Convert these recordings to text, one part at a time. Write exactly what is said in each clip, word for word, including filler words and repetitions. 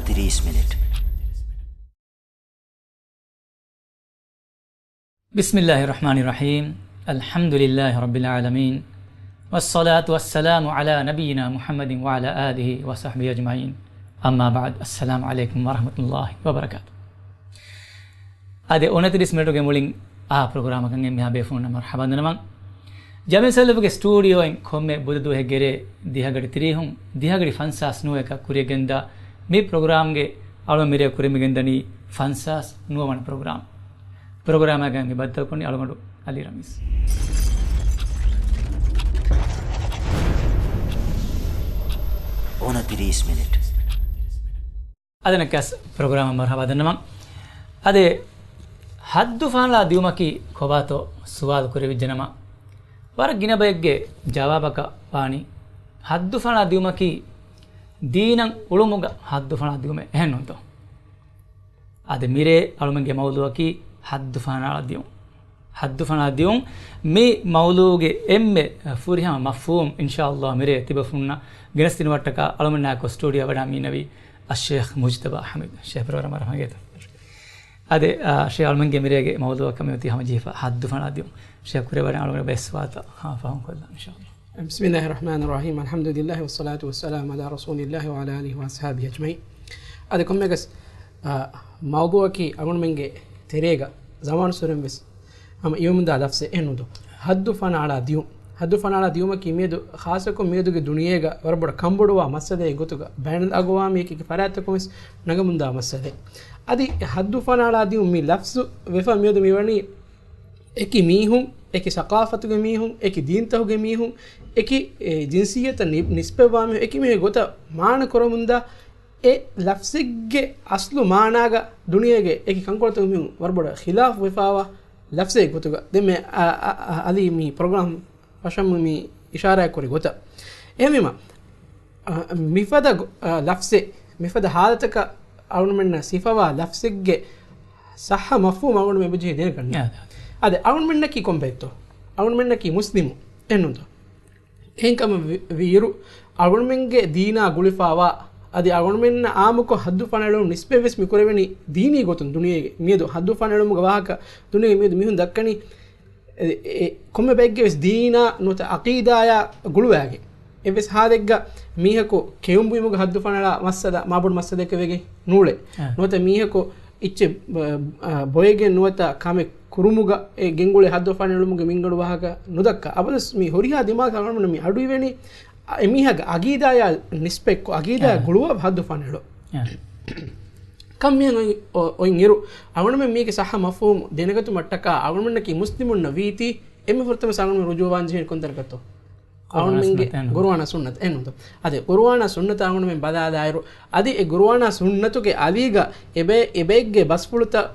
ތިރީސް މިނިޓް. بسم الله الرحمن الرحيم. الحمد لله رب العالمين. والصلاة والسلام على نبينا محمد وعلى آله وصحبه أجمعين. أما بعد. السلام عليكم ورحمة الله وبركاته. އަދި އޮނަތިރީސް މިނެޓުގެ މުޅިން އާ ޕްރޮގްރާމަކަށް އެންމެހާ ބޭފުޅުންނަށް މަރުޙަބާ ދަންނަވަން. ޖަމީލް ސަލަފުގެ ސްޓޫޑިއޯއިން ކޮންމެ ބުދަ ދުވަހެއްގެ ރޭ ދިހަ ގަޑި ތިރީހުން، ދިހަ ގަޑި ފަންސާސް ނުވައަކަށް ކުރިޔަށް ގެންދާ މި ޕްރޮގްރާމްގެ އަޅުގަނޑު މިރޭ ކުރިމިގެންދަނީ ފަންސާސް ނުވަވަނަ ޕްރޮގްރާމް. ޕްރޮގްރާމާގައި މި ބައްދަލުކޮށްނީ އަޅުގަނޑު އަލީ ރަމީސް. އޮނަތިރީސް މިނިޓް. އަދި ނަކަސް ޕްރޮގްރާމަށް މަރުޙަބާ ދަންނަވަން. އަދި ހައްދު ފަނަޅާ ދިއުމަކީ ކޮބާތޯ ސުވާލު ކުރެވިއްޖެނަމަ، ވަރަށް ގިނަ ބައެއްގެ ޖަވާބަކަށް ވާނީ، ހައްދު ފަނަޅާ ދިއުމަކީ ދީނަށް އުޅުމުގަ ހައްދު ފަނަޅާ ދިއުމެއް، އެހެންނޫންތޯ؟ އަދި މިރޭ އަޅުމެންގެ މައުޟޫއަކީ ހައްދު ފަނަޅާ ދިއުން. ހައްދު ފަނަޅާ ދިއުން. މި މައުޟޫގެ އެންމެ ފުރިހަމަ މަފްހޫމް އިންޝާﷲ މިރޭ ތިބަފުންނަށް ގެނެސްދިނުމަށްޓަކާ އަޅުމެންނާއެކު ސްޓޫޑިއޯ ވަޑާ މި އިންނެވީ އައްޝޭޚް މުޖްތަބާ ޙަމީދު. ޝޭޚް ޕްރޮގްރާމަށް މަރުޙަބާ ހަމަ ގޭތަ. އަދި، އާ، ޝޭޚް އަޅުމެންގެ މިރޭގެ މައުޟޫއަކަށް މިއޮތީ ހަމަޖެހިފަ ހައްދު ފަނަޅާ ދިއުން. ޝޭޚް ކުރެވޭ ވަރަށް އަޅުގަނޑު ބައެއް ސުވާލުތައް ހާ ފަހުން ކޮށްލާން އިންޝާﷲ. بسم الله الرحمن الرحيم. الحمد لله والصلاة والسلام على رسول الله وعلى آله وأصحابه أجمعين. އަދި ކޮންމެއަކަސް، އާ، މައުޟޫއަކީ އަޅުގަނޑުމެންގެ ތެރޭގަ ޒަމާނުއްސުރެން ވެސް ހަމަ އިވެމުންދާ ލަފްޒެއް އެހެންނޫންތޯ؟ ހައްދު ފަނަޅާ ދިއުން. ހައްދު ފަނަޅާ ދިއުމަކީ މިއަދު ޚާއްޞަކޮށް މިއަދުގެ ދުނިޔޭގަ ވަރަށް ބޮޑަށް ކަންބޮޑުވާ މައްސަލައެއް ގޮތުގަ ބައިނަލްއަގުވާމީ އެކި ފަރާތްތަކުން ވެސް ނަގަމުންދާ މައްސަލައެއް. އަދި ހައްދު ފަނަޅާ ދިއުން މި ލަފްޒު ވެފަ މިއަދު މިވަނީ އެކި މީހުން، އެކި ސަޤާފަތުގެ މީހުން، އެކި ދީންތަކުގެ މީހުން، އެކި، އެ، ޖިންސިއްޔަތަށް ނި-، ނިސްބަތްވާ މީހުން، އެކި މީހެއް ގޮތަށް މާނަ ކުރަމުންދާ އެ ލަފްޒެއްގެ އަސްލު މާނާގަ ދުނިޔޭގެ އެކި ކަންކޮޅުތަކުން މީހުން ވަރަށް ބޮޑަށް ޚިލާފު ވެފާވާ ލަފްޒެއް ގޮތުގަ. ދެން މި އަ-، އަ-، އަ-، އަލީ މި ޕްރޮގްރާމް ފަށަމުން މި އިޝާރާތް ކުރި ގޮތަށް. އެހެންވީމަ، އަ، މިފަދަ ގޮ-، އަ، ލަފްޒެއް، މިފަދަ ޙާލަތަކަށް އަޅުގަނޑުމެންނަށް ސިފަވާ ލަފްޒެއްގެ ޞައްޙަ މަފްހޫމް އަޅުގަނޑުމެން އެބަޖެހޭ ދެނެގަންނަން. އާ، އާ. އަދި އަޅުގަނޑުމެންނަކީ ކޮންބައެއްތޯ؟ އަޅުގަނޑުމެންނަކީ މުސްލިމު. އެހެންނޫންތޯ؟ އެހެންކަމަށް ވި-، ވިއިރު އަޅުގަނޑުމެންގެ ދީނާ ގުޅިފާވާ، އަދި އަޅުގަނޑުމެންނަށް އާއްމުކޮށް ހައްދު ފަނަޅުން ނިސްބަތްވެސް މި ކުރެވެނީ ދީނީ ގޮތުން ދުނިޔޭގެ. މިއަދު ހައްދު ފަނަޅުމުގެ ވާހަކަ ދުނިޔޭގެ މިއަދު މީހުން ދައްކަނީ އެ، އެ، ކޮންމެ ބައެއްގެ ވެސް ދީނާ ނުވަތަ އަޤީދާޔާ ގުޅުވާގެން. އެއްވެސް ހާލެއްގަ މީހަކު ކެއުން ބުއިމުގެ ހައްދު ފަނަޅާ މައްސަލަ މާބޮޑު މައްސަލައެކެވެގެން ނޫޅޭ. އާ. ނުވަތަ މީހަކު އެއްޗެއް ބ-، އާ، ބޮއެގެން ނުވަތަ ކަމެއް ކުރުމުގަ އެ ގެންގުޅޭ ހައްދު ފަނަޅުމުގެ މިންގަނޑު ވާހަކަ ނުދައްކާ. އަބަދުވެސް މި ހުރިހާ ދިމާލަކަށް އަޅުގަނޑު މި އަޑުއިވެނީ، އެ މީހާގެ އަޤީދާޔާ ނިސްބަތްކޮށް، އަޤީދާޔާ އާ. ގުޅުވާ ހައްދު ފަނަޅު. އާ. ކަން މިހެން އޮތް، އޮ-، އޮތް އިރު، އަޅުގަނޑުމެން މީގެ ޞައްޙަ މަފްހޫމު ދެނެގަތުމަށްޓަކާ، އަޅުގަނޑުމެންނަކީ މުސްލިމުންނަށް ވީތީ، އެންމެ ފުރަތަމަ އަޅުގަނޑުމެން ރުޖޫޢަވާން ޖެހޭނީ ކޮންތަނަކަށްތޯ؟ ޤުރުއާނާ އަޅުގަނޑުމެންގެ ސުންނަތަށް އެހެންނު. ޤުރުއާނާ ސުންނަތަށް އެހެންނު. އަދި ޤުރުއާނާ ސުންނަތަށް އަޅުގަނޑުމެން ބަލާލާއިރު، އަދި އެ ޤުރުއާނާ ސުންނަތުގެ އަލީގަ އެބަ-، އެބައެއްގެ ބަސްފުޅުތައް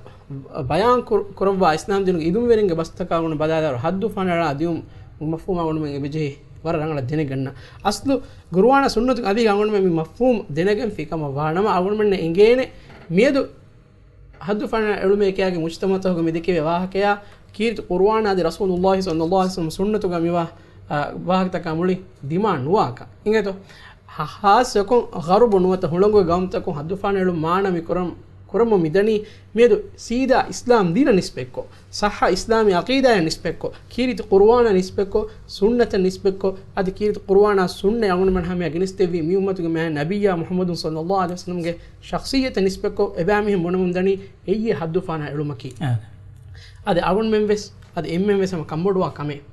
ބަޔާން ކުރ-، ކުރައްވާ އިސްލާމް ދީނުގެ އިލްމުވެރިންގެ ބަސްތަކަށް އަޅުގަނޑު ބަލާލާއިރު، ހައްދު ފަނަޅާ ދިއުން މަފްހޫމު އަޅުގަނޑުމެން އެބަޖެހޭ ވަރަށް ރަނގަޅަށް ދެނެގަންނަ. އަސްލު ޤުރުއާނާ ސުންނަތުގެ އަލީގަ އަޅުގަނޑުމެން މި މަފްހޫމު ދެނެގެންފި ކަމަށް ވާނަމަ، އަޅުގަނޑުމެންނަށް އެނގޭނެ މިއަދު ހައްދު ފަނަޅާ އެޅުމޭ ކިޔާގެ މުޖްތަމަޢުތަކުގަ މި ދެކެވޭ ވާހަކަޔާ ކީރިތި ޤުރުއާނާ އަދި ރަސޫލުﷲ ޞައްލަﷲ ޢަލައިހި ވަސައްލަމަ ސުންނަތުގަ މިވާ، އާ، ވާހަކަތަކާ މުޅި ދިމާ ނުވާކަށް. އިނގޭތޯ؟ ހާ-، ހާއްސަކޮށް ޣަރުބު ނުވަތަ ހުޅަނގުގެ ގައުމުތަކުން ހައްދު ފަނަޅު މާނަ މި ކުރަން، ކުރަމުން މިދަނީ މިއަދު ސީދާ އިސްލާމް ދީނަށް ނިސްބަތްކޮށް، ޞައްޙަ އިސްލާމީ ޢަޤީދާޔަށް ނިސްބަތްކޮށް، ކީރިތި ޤުރުއާނަށް ނިސްބަތްކޮށް، ސުންނަތަށް ނިސްބަތްކޮށް، އަދި ކީރިތި ޤުރުއާނާ ސުންނަތް އަޅުގަނޑުމެން ހަމަޔަށް ގެނެސްދެއްވީ މި އުއްމަތުގެ މާތް ނަބިއްޔާ މުޙައްމަދު ޞައްލަﷲ ޢަލައިހި ވަސައްލަމްގެ ޝަޚްޞިއްޔަތަށް ނިސްބަތްކޮށް އެބައިމީހުން ބުނެމުން ދަނީ އެއީ ހައްދު ފަނަޅު އެޅުމަކީ. އާ. އަދި އަޅުގަނޑުމެން ވެސް، އަދި އެންމެން ވެސް ހަމަ ކަންބޮޑުވާ ކަމެއް.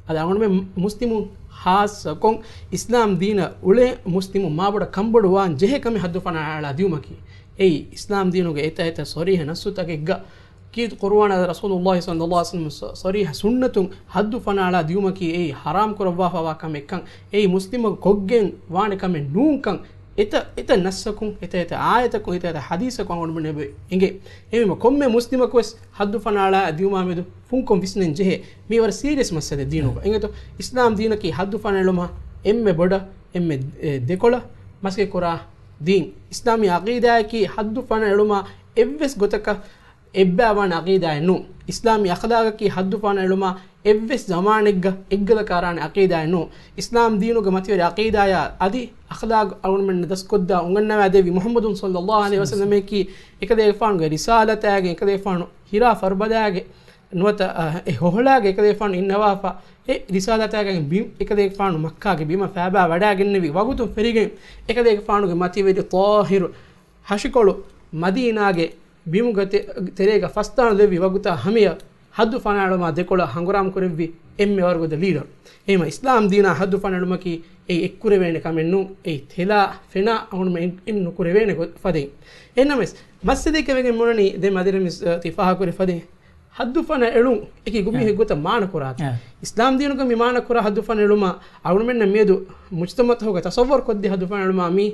އަދި އަޅުގަނޑުމެން މުސްލިމު ހާއްސަކޮށް އިސްލާމް ދީނަށް އުޅޭ މުސްލިމު މާބޮޑަށް ކަންބޮޑުވާން ޖެހޭ ކަމެއް ހައްދު ފަނަޅާ ދިއުމަކީ. އެއީ އިސްލާމް ދީނުގެ އެތައް އެތައް ޞަރީޙަ ނައްޞުތަކެއްގަ ކީރިތި ޤުރުއާނާ އަދި ރަސޫލުﷲ ޞައްލަﷲ ޢަލައިހި ވަސައްލަމަ ޞަ-، ޞަރީޙަ ސުންނަތުން ހައްދު ފަނަޅާ ދިއުމަކީ އެއީ ޙަރާމް ކުރައްވާފައިވާ ކަމެއްކަން، އެއީ މުސްލިމަކު ކޮށްގެން ވާނެ ކަމެއް ނޫންކަން، އެތައް، އެތައް ނައްޞަކުން، އެތައް، އެތައް އާޔަތަކުން، އެތައް، އެތައް ޙަދީޘަކުން އަޅުގަނޑުމެން އެބަ އެނގޭ. އެހެންވީމަ ކޮންމެ މުސްލިމަކު ވެސް ހައްދު ފަނަޅާ ދިއުމާ މެދު ފުންކޮށް ވިސްނެން ޖެހޭ. މީ ވަރަށް ސީރިއަސް މައްސަލައެއް ދީނުގަ. އެނގޭތޯ؟ އިސްލާމް ދީނަކީ ހައްދު ފަނަޅުމަށް އެންމެ ބޮޑަށް، އެންމެ، އެ، ދެކޮޅަށް މަސައްކަތް ކުރާ ދީން. އިސްލާމީ ޢަޤީދާއަކީ ހައްދު ފަނަޅުމާ އެއްވެސް ގޮތަކަށް އެއްބައިވާނެ އަޤީދާއެއް ނޫން. އިސްލާމީ އަޚްލާގަކީ ޙައްދު ފަހަނަ އެޅުމާ އެއްވެސް ޒަމާނެއްގަ އެއްގަލަކާ ރާނެ އަޤީދާއެއް ނޫން. އިސްލާމް ދީނުގެ މަތިވެރި އަޤީދާޔާ އަދި އަޚްލާގު އަޅުގަނޑުމެންނަށް ދަސްކޮށްދާ އުނގަންނަވާ ދެއްވި މުޙައްމަދު ޞައްލައްލާހު ޢަލައިހި ވަސައްލަމަކީ އެކަލޭގެފާނުގެ ރިސާލަތާގެ އެކަލޭގެފާނު ހިރާ ފަރުބަދާގެ ނުވަތަ، އަ، އެ ހޮހޮޅާގެ އެކަލޭގެފާނު އިންނަވާފަ، އެ ރިސާލަތާގެ ބި-، އެކަލޭގެފާނު މައްކާގެ ބިމަށް ފައިބާ ވަޑާގެންނެވި ވަގުތުން ފެރިގެން އެކަލޭގެފާނުގެ މަތިވެރި ޠާހިރު ހަށިކޮޅު މަދީނާގެ ބިމުގެ ތެ-، ތެރޭގަ ފަސްދާނުލެއްވި ވަގުތާ ހަމަޔަށް ޙައްދު ފަހަނައެޅުމާ ދެކޮޅަށް ހަނގުރާމަ ކުރެއްވި އެންމެ ވަރުގަދަ ލީޑަރު. އެހެންވީމަ އިސްލާމް ދީނާ ޙައްދު ފަހަނައެޅުމަކީ އެއީ އެއްކުރެވޭނެ ކަމެއް ނޫން. އެއީ ތެލާ ފެނާ އަޅުގަނޑުމެން އެއް ނުކުރެވޭނެ ގޮ-، ފަދައިން. އެހެންނަމަވެސް މައްސަލައަކަށް ވެގެން މިއުޅެނީ ދެން މަދިރަ މިސް-، ތި ފާހަގަކުރި ފަދައިން. ޙައްދު ފަހަނަ އެޅުން އެކި ގު މީހެއް ގޮތަށް މާނަ ކުރާތި. އެ. އިސްލާމް ދީނުގަ މި މާނަ ކުރާ ޙައްދު ފަހަނަ އެޅުމާ އަޅުގަނޑުމެންނަށް މިއަދު މުޖްތަމަޢުތަކުގަ ތަޞައްވަރު ކޮށްދޭ ޙައްދު ފަހަނަ އެޅުމާ މީ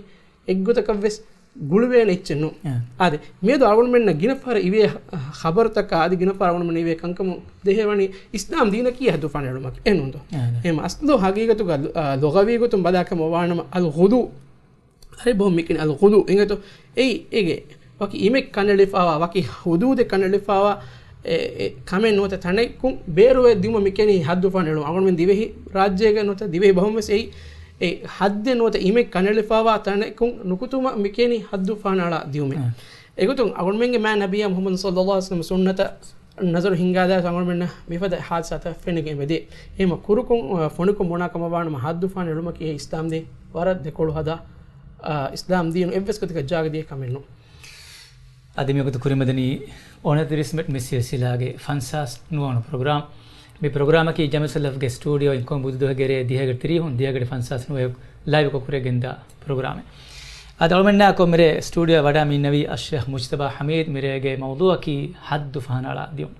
އެއްގޮތަކަށްވެސް ގުޅުވޭނެ އެއްޗެއް ނޫން. އެ. އާދެ، މިއަދު އަޅުގަނޑުމެންނަށް ގިނަ ފަހަރަށް އިވޭ ޚަބަރުތަކާ އަދި ގިނަ ފަހަރަށް އަޅުގަނޑުމެން އިވޭ ކަންކަމުން ދޭހަވަނީ އިސްލާމް ދީނަކީ ޙައްދު ފަހަނަ އެޅުމަކީ އެއް ނޫންތޯ؟ އެ. އެހެން އަސްލު ޙަޤީޤަތުގަ ލު-، އާ، ލުޣަވީ ގޮތުން ބަލާކަމަށް ވާނަމަ އަލްޣުލޫ، އަރަބި ބަހުން މިކިޔަނީ އަލްޣުލޫ އިނގޭތޯ. އެއީ އޭގެ ވަކި އިމެއް ކަނޑައެޅިފައިވާ، ވަކި ޙުދޫދެއް ކަނޑައެޅިފައިވާ އެ، އެ، ކަމެއް ނުވަތަ ތަނެއްކުން ބޭރުވެ ދިއުމަށް މިކިޔަނީ ޙައްދު ފަހަނަ އެޅުން. އަޅުގަނޑުމެން ދިވެހި ރާއްޖޭގަ ނުވަތަ ދިވެހި ބަހުން ވެސް އެއީ، އެ ޙައްދެއް ނުވަތަ އިމެއް ކަނޑައެޅިފައިވާ ތަނެއްކުން ނުކުތުމަށް މިކިޔަނީ ޙައްދު ފަހަނަ އަޅާ ދިއުމޭ. އެ. އެގޮތުން އަޅުގަނޑުމެންގެ މާތް ނަބިއްޔާ މުޙައްމަދު ޞައްލައްލާހު ޢަލައިހި ވަސައްލަމަ ސުންނަތަށް ނަޒަރު ހިންގާލާ އަޅުގަނޑުމެންނަށް މިފަދަ ޙާދިސާތައް ފެނިގެން އެބަދޭ. އެހެންވީމަ ކުރުކޮށް، އަ، ފޮނިކޮށް ބުނާ ކަމަށް ވާނަމަ ޙައްދު ފަހަނަ އެޅުމަކީ އެ އިސްލާމް ދީން ވަރަށް ދެކޮޅު ހަދާ، އަ، އިސްލާމް ދީނު އެއްވެސް ގޮތަކަށް ޖާގަ ދިޔަ ކަމެއް ނޫން. އަދި މިވަގުތު ކުރިމަދަނީ އޮނަތިރީސް މިނިޓް މި ސިލްސިލާގެ ފަންސާސް ނުވަވަނަ ޕްރޮގްރާމް. މި ޕްރޮގްރާމަކީ ޖަމްއިއްޔަތު ސަލަފްގެ ސްޓޫޑިއޯ އިންކޮމް ބުދު ދުވަހުގެ ރޭ ދިހައެއް ތިރީހުން ދިހައެއް ފަންސާސް ނުވައެއް ލައިވްކޮށް ކުރިއަށް ގެންދާ ޕްރޮގްރާމެއް. އަދި އަޅުގަނޑާ ކޮށް މިރޭ ސްޓޫޑިއޯ ވަޑާ މި އިންނެވީ އައްޝޭޚް މުޖްތަބާ ޙަމީދު. މިރޭގެ މައުޟޫޢަކީ ޙައްދު ފަހަނަ އަޅާ ދިޔުން.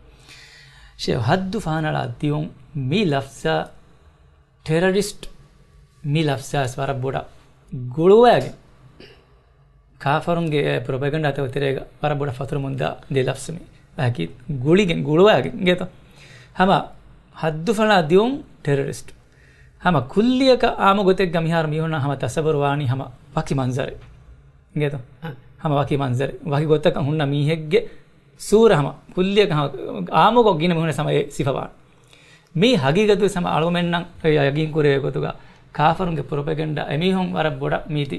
ޝޭޚް، ޙައްދު ފަހަނަ އަޅާ ދިޔުން މި ލަފްޒާ، ޓެރަރިސްޓް މި ލަފްޒާ ވެސް ވަރަށް ބޮޑަށް ގުޅުވައިގެން ކާފަރުންގެ ޕްރޮޕެގަންޑާތަކުގެ ތެރޭގަ ވަރަށް ބޮޑަށް ފަތުރަމުންދާ ދެ ލަފްޒު މީ. އެކި ގުޅިގެން ގުޅުވައިގެން އިނގޭތޯ. ހަމަ ޙައްދު ފަހަނަ ދިޔުން ޓެރަރިސްޓް. ހަމަ ކުއްލިއަކަށް އާއްމު ގޮތެއްގަ މިހާރު މީހުންނަށް ހަމަ ތަޞައްވަރު ވާނީ ހަމަ ވަކި މަންޒަރެއް. އިނގޭތޯ؟ އަ. ހަމަ ވަކި މަންޒަރެއް. ވަކި ގޮތަކަށް ހުންނަ މީހެއްގެ ސޫރަ ހަމަ ކުއްލިއަކަށް ހަމަ އާއްމުކޮށް ގިނަ މީހުންނަށް ހަމަ އެ ސިފަވާނެ. މީ ހަގީގަތު ވެސް ހަމަ އަޅުގަމެންނަށް ޔަގީން ކުރެވޭ ގޮތުގަ ކާފަރުންގެ ޕްރޮޕެގަންޑާ އެމީހުން ވަރަށް ބޮޑަށް މީތި،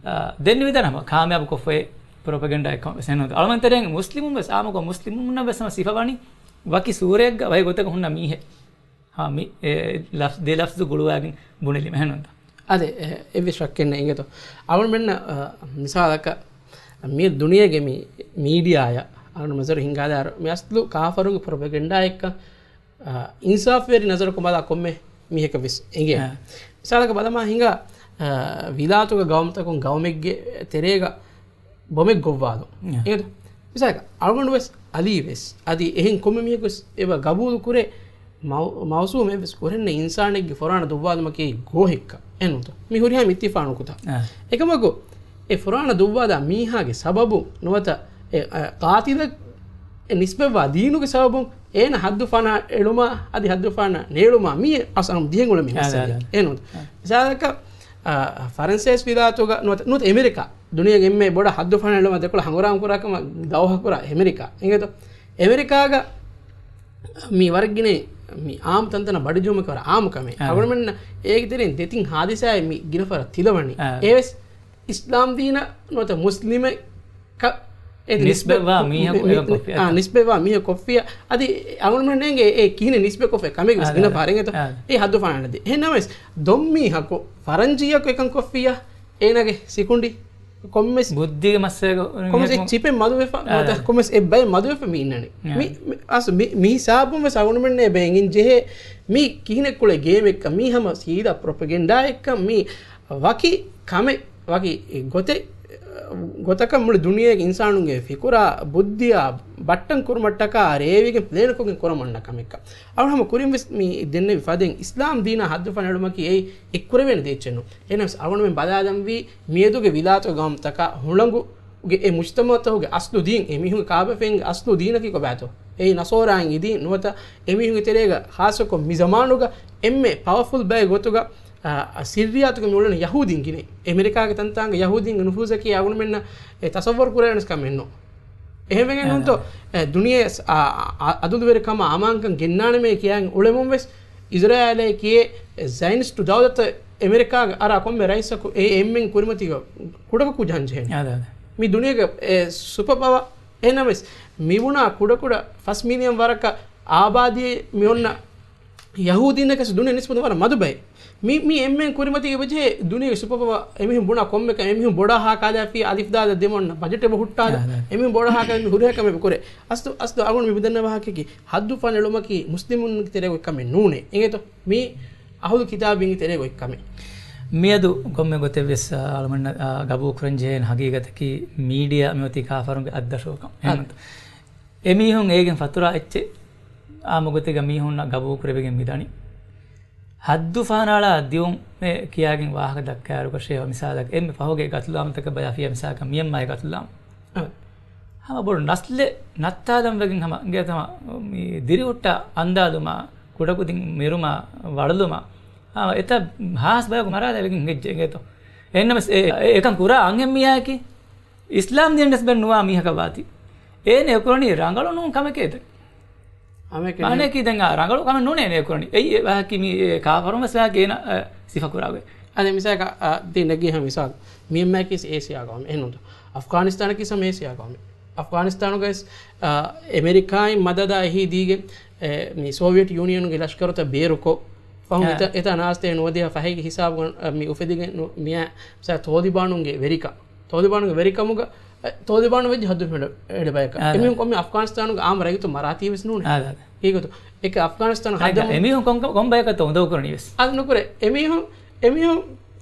އާ، ދެން މިދަން ހަމަ ކާމިޔާބު ކޮށްފައި ޕްރޮޕެގަންޑާ އެއްކަމަށް ވެސް އެހެން ނޫން. އަޅުގަނޑު ތެރެއިން މުސްލިމުން ވެސް އާއްމުކޮށް މުސްލިމުންނަށް ވެސް ހަމަ ސިފަވަނީ ވަކި ސޫރައެއްގަ ވަކި ގޮތަކަށް ހުންނަ މީހެއް. ހާ، މި، އެ، ލަފް-، ދެ ލަފްޒު ގުޅުވާގެން ބުނެލީމަ އެހެންނުންތަ؟ އަދެ، އެ، އެއްވެސް ޝައްކެއް ނެތް އިނގޭތޯ. އަޅުގަނޑުމެންނަށް، އަ، މިސާލަކަށް، މި ދުނިޔޭގެ މި މީޑިއާއަށް އަޅުގަނޑު ނަޒަރު ހިންގާލާއިރު، މި އަސްލު ކާފަރުންގެ ޕްރޮޕެގަންޑާއެއްކަން، އަ، އިންސާފުވެރި ނަޒަރަކުން ބަލާ ކޮންމެ މީހަކަށް ވެސް އެނގޭ. އަ. މިސާލަކަށް ބަލަމާ ހިނގާ، އަ، ވިލާތުގެ ގައުމުތަކުން ގައުމެއްގެ ތެރޭގަ ބޮމެއް ގޮއްވާލުން. އެ. އެނގޭތަ؟ މިސާލަކަށް، އަޅުގަނޑު ވެސް އަލީ ވެސް، އަދި އެހެން ކޮންމެ މީހަކު ވެސް އެބަ ގަބޫލު ކުރޭ، މައު-، މައުސޫމެއް ވެސް ކުރެންނެ އިންސާނެއްގެ ފުރާނަ ދުއްވާލުމަކީ ގޯހެއްކަން. އެންނުތަ؟ މި ހުރިހާ އިއްތިފާގު ނުކުތާ. އެ. އެކަމަކު، އެ ފުރާނަ ދުއްވާލާ މީހާގެ ސަބަބު ނުވަތަ އެ، އަ، ޤާތިލަށް އެ ނިސްބަތްވާ ދީނުގެ ސަބަބުން އޭނަ ހައްދު ފަނާ އެޅުމާ، އަދި ހައްދު ފަނާ ނޭޅުމާ މީ އަސް އަހަރު ދިހަ އުޅެ މި އާ، މައްސަލަ. އާ، އާ. އެނުން. އާ. މިސާލަކަށް، އާ، ފަރަންސޭސް ވިލާތުގަ ނުވަތަ، ނުވަތަ އެމެރިކާ، ދުނިޔޭގެ އެންމެ ބޮޑަށް ހައްދު ފަނާ އެޅުމާ ދެކޮޅަށް ހަނގުރާމަ ކުރާ ކަމަށް ދައުހާ ކުރާ އެމެރިކާ. އިނގޭތޯ؟ އެމެރިކާގަ މި ވަރަށް ގިނަ މި އާއްމު ތަންތަނަށް ބަޑިޖެހުމަކީ ވަރަށް އާއްމު ކަމެއް. އާ. އަޅުގަނޑުމެންނަށް އޭގެ ތެރެއިން ދެތިން ހާދިސާއެއް މި ގިނަ ފަހަރަށް ތިލަވަނީ. އާ. އެވެސް އިސްލާމް ދީނަށް ނުވަތަ މުސްލިމެއް ކަ-، އެ ނިސްބަތްވާ މީހަކު މި-، އެކަން މި-، ކޮށްފި އާ، އެކަން. ނިސްބަތްވާ މީހަކު ކޮށްފިޔާ، އަދި އަޅުގަނޑުމެންނަށް އެނގޭ އެ ކިހިނެއް ނިސްބަތް ކޮށްފައި ކަމެއް ވެސް އާ، ގިނަ އާ، ފަހަރެއް އެނގޭތޯ؟ އާ. އެ ހައްދު ފަނާނަދޭ. އެހެންނަމަވެސް، ދޮންމީހަކު ފަރަންޖީއަކު އެކަން ކޮށްފިޔާ، އޭނާގެ ސިކުނޑި ކޮންމެސް ބުއްދީގެ މައްސަލަ ކޮންމެސް އެއް ޗިޕެއް މަދުވެފަ، އާ. ނުވަތަ ކޮންމެސް އެއް ބައެއް މަދުވެފަ މި އިންނަނީ. އާ. މި، މި، އަސް މި، މި ހިސާބުން ވެސް އަޅުގަނޑުމެންނަށް އެބަ އެނގެން ޖެހޭ، މި ކިހިނެއް ކުޅޭ ގޭމެއްކަން، މީ ހަމަ ސީދާ ޕްރޮޕެގެންޑާއެއްކަން، މީ ވަކި ކަމެއް، ވަކި ގޮތެއް، ގޮތަކަށް މުޅި ދުނިޔޭގެ އިންސާނުންގެ ފިކުރާ، ބުއްދިއާ ބައްޓަން ކުރުމަށްޓަކާ ރޭވިގެން ޕްލޭން ކޮށްގެން ކުރަމަންނަ ކަމެއްކަން. އަޅުގަނޑު ހަމަ ކުރިން ވެސް މި ދެންނެވި ފަދައިން އިސްލާމް ދީނާ ހައްދު ފަނައެޅުމަކީ އެއީ އެއްކުރެވޭނެ ދޭއްޗެއް ނޫން. އެހެނަސް އަޅުގަނޑުމެން ބަލާލަންވީ މިއަދުގެ ވިލާތު ގައުމުތަކާ ހުޅަނގު ގެ އެ މުޖްތަމަޢުތަކުގެ އަސްލު ދީން، އެ މީހުންގެ ކާބަފައިންގެ އަސްލު ދީނަކީ ކޮބާތޯ؟ އެއީ ނަޞާރާއިން އެ ދީން ނުވަތަ އެ މީހުންގެ ތެރޭގަ ޚާއްޞަކޮށް މި ޒަމާނުގަ އެންމެ ޕަވަފުލް ބައެއް ގޮތުގަ، އާ، ސިއްރިއްޔާތުގަ މި އުޅެނީ ޔަހޫދީން ގިނައިން. އެމެރިކާގެ ތަންތާނގެ ޔަހޫދީންގެ ނުފޫޒަކީ އަޅުގަނޑުމެންނަށް އެ ތަޞައްވަރު ކުރެވޭނެ ކަމެއް ނޫން. އެހެންވެގެން ނޫންތޯ، އެ، ދުނިޔެ ސް-، އާ، އާ، އާ، އަދުލުވެރިކަމާ އަމާންކަން ގެންނާނަމޭ ކިޔާން އުޅެމުން ވެސް، އިޒްރާއީލޭ ކިޔޭ، އެ، ޒައިނިސްޓު ދައުލަތަށް އެމެރިކާގެ އަރާ ކޮންމެ ރައީސަކު އެ އެންމެން ކުރިމަތީގަ ކުޑަކު ކުޖަހަން ޖެހޭނެ. އާދެ، އާދެ. މި ދުނިޔޭގެ، އެ، ސުޕަ ޕަވާ. އެހެންނަމަވެސް، މި ބުނާ ކުޑަކުޑަ ފަސް މިލިއަން ވަރަކަށް އާބާދީ މި އޮންނަ ޔަހޫދީންނަކަސް ދުނިޔެ ނިސްބަތުން ވަރަށް މަދު ބައެއް. މި، މި އެންމެން ކުރިމަތީގަ އެބަޖެހޭ ދުނިޔޭގެ ސުޕަ ޕަވާ އެމީހުން ބުނާ ކޮންމެކަން އެމީހުން ބޮޑާ ހާ ކާލާފި އަލިފް ދާލަށް ދެމޮންނަ ބަޖެޓެއް އެބަ ހުއްޓާލަ. އާ، އާ. އެމީހުން ބޮޑާ ހާ ކާލާ ހުރިހާ ކަމެއް ކުރޭ. އަސްލު، އަސްލު އަޅުގަނޑު މި ބުންޏަން ވާހަކައަކީ ހައްދު ފަހަނަ އެޅުމަކީ މުސްލިމުންގެ ތެރޭގަ އޮތް ކަމެއް ނޫނޭ. އިނގޭތޯ؟ މީ އަހުލު ކިތާބީންގެ ތެރޭގަ އޮތް ކަމެއް. މިއަދު ކޮންމެ ގޮތެއް ވެސް، އާ، އަޅުމެންނަށް، އާ، ގަބޫލު ކުރަން ޖެހޭނެ ހަގީގަތަކީ މީޑިއާ މިއޮތީ ކާފަރުންގެ އަތްދަށުވުމަކަށް. އާ. އެމީހުން އޭގެން ފަތުރާ އެއްޗެއް އާއްމު ގޮތެއްގަ މީހުންނަށް ގަބޫލު ކުރެވިގެން މިދަނީ. ހައްދު ފަހަނައަޅާ ދިއުމޭ ކިޔާގެން ވާހަކަ ދައްކާއިރު ކޮށޭ މިސާލަކަށް އެންމެ ފަހުގެ ގަތުލާމަތަކަށް ބަލާފިޔާ މިސާލަކަށް މިޔަންމާގެ ގަތުލާމަ. އަ. ހަމަ ބޮޑު ނަސްލެއް ނައްތާލަން ވެގެން ހަމަ އިނގޭތަ ހަމަ މި ދިރިހުއްޓާ އަންދާލުމާ، ކުޑަކުދިން މެރުމާ، ވަޅުލުމާ، ހަމަ އެތައް ހާސް ބަޔަކު މަރާލާ ވެގެން ހިނގައްޖެ އިނގޭތޯ. އެހެންނަމަވެސް އެ، އެ، އެކަން ކުރާ އަންހެން މީހާއަކީ އިސްލާމް ދީން ނިސްބަތް ނުވާ މީހަކަށް ވާތީ. އޭނަ އެކުރަނީ ރަނގަޅު ނޫން ކަމެކޭ ދެން. ހަމައެކަނި މާނައަކީ ދެން އާ ރަނގަޅު ކަމެއް ނޫނޭ އޭނަ ކުރަނީ. އެއީ އެ ވާހަކީ މި އެ ކާފަރުން ވެސް ވާހަކީ އޭނަ، އަ، ސިފަ ކުރާގޮތް. އަދި މިސާލަކަށް، އަ، ދީ ނެގީ ހަމަ މިސާލު. މިޔަންމާއަކީ އޭޝިޔާ ގައުމެއް. އެހެންނޫންތޯ؟ އަފްޣާނިސްތާނަކީ ހަމަ އޭޝިޔާ ގައުމެއް. އަފްޣާނިސްތާނުގައި ވެސް، އަ، އެމެރިކާއިން މަދަދާ އެހީ ދީގެން، އެ، މި ސޯވިއެޓް ޔޫނިއަނުގެ ލަޝްކަރުތައް ބޭރުކޮށް، ފަހުން އާ. އެތަ، އެތާ ނާސްތޭ ނުވަދިހަ ފަހެއްގެ ހިސާބުގަ، އަ، މި އުފެދިގެން ނު-، މިއާ މިސާ ތޯލިބާނުންގެ ވެރިކަން. ތޯލިބާނުގެ ވެރިކަމުގަ، އެ، ތޯލިބާނު ވެއްޖެ ހައްދު ފަހަނަ އެޅި ބަޔަކަށް. އާ، އެމީހުން އާ. ކޮންމެ އަފްޣާނިސްތާނުގެ އާއްމު ރައްޔިތުން މަރާތީ ވެސް ނޫނޭ. އާ، އާ. އެގޮތު. އެކަ އަފްޣާނިސްތާނު އާ، ހައްދަމު އެމީހުން ކޮން، ކޮން ބަޔަކަށްތޯ އުނދަގޫ ކުރަނީ ވެސް؟ އަދި ނުކުރޭ. އެމީހުން، އެމީހުން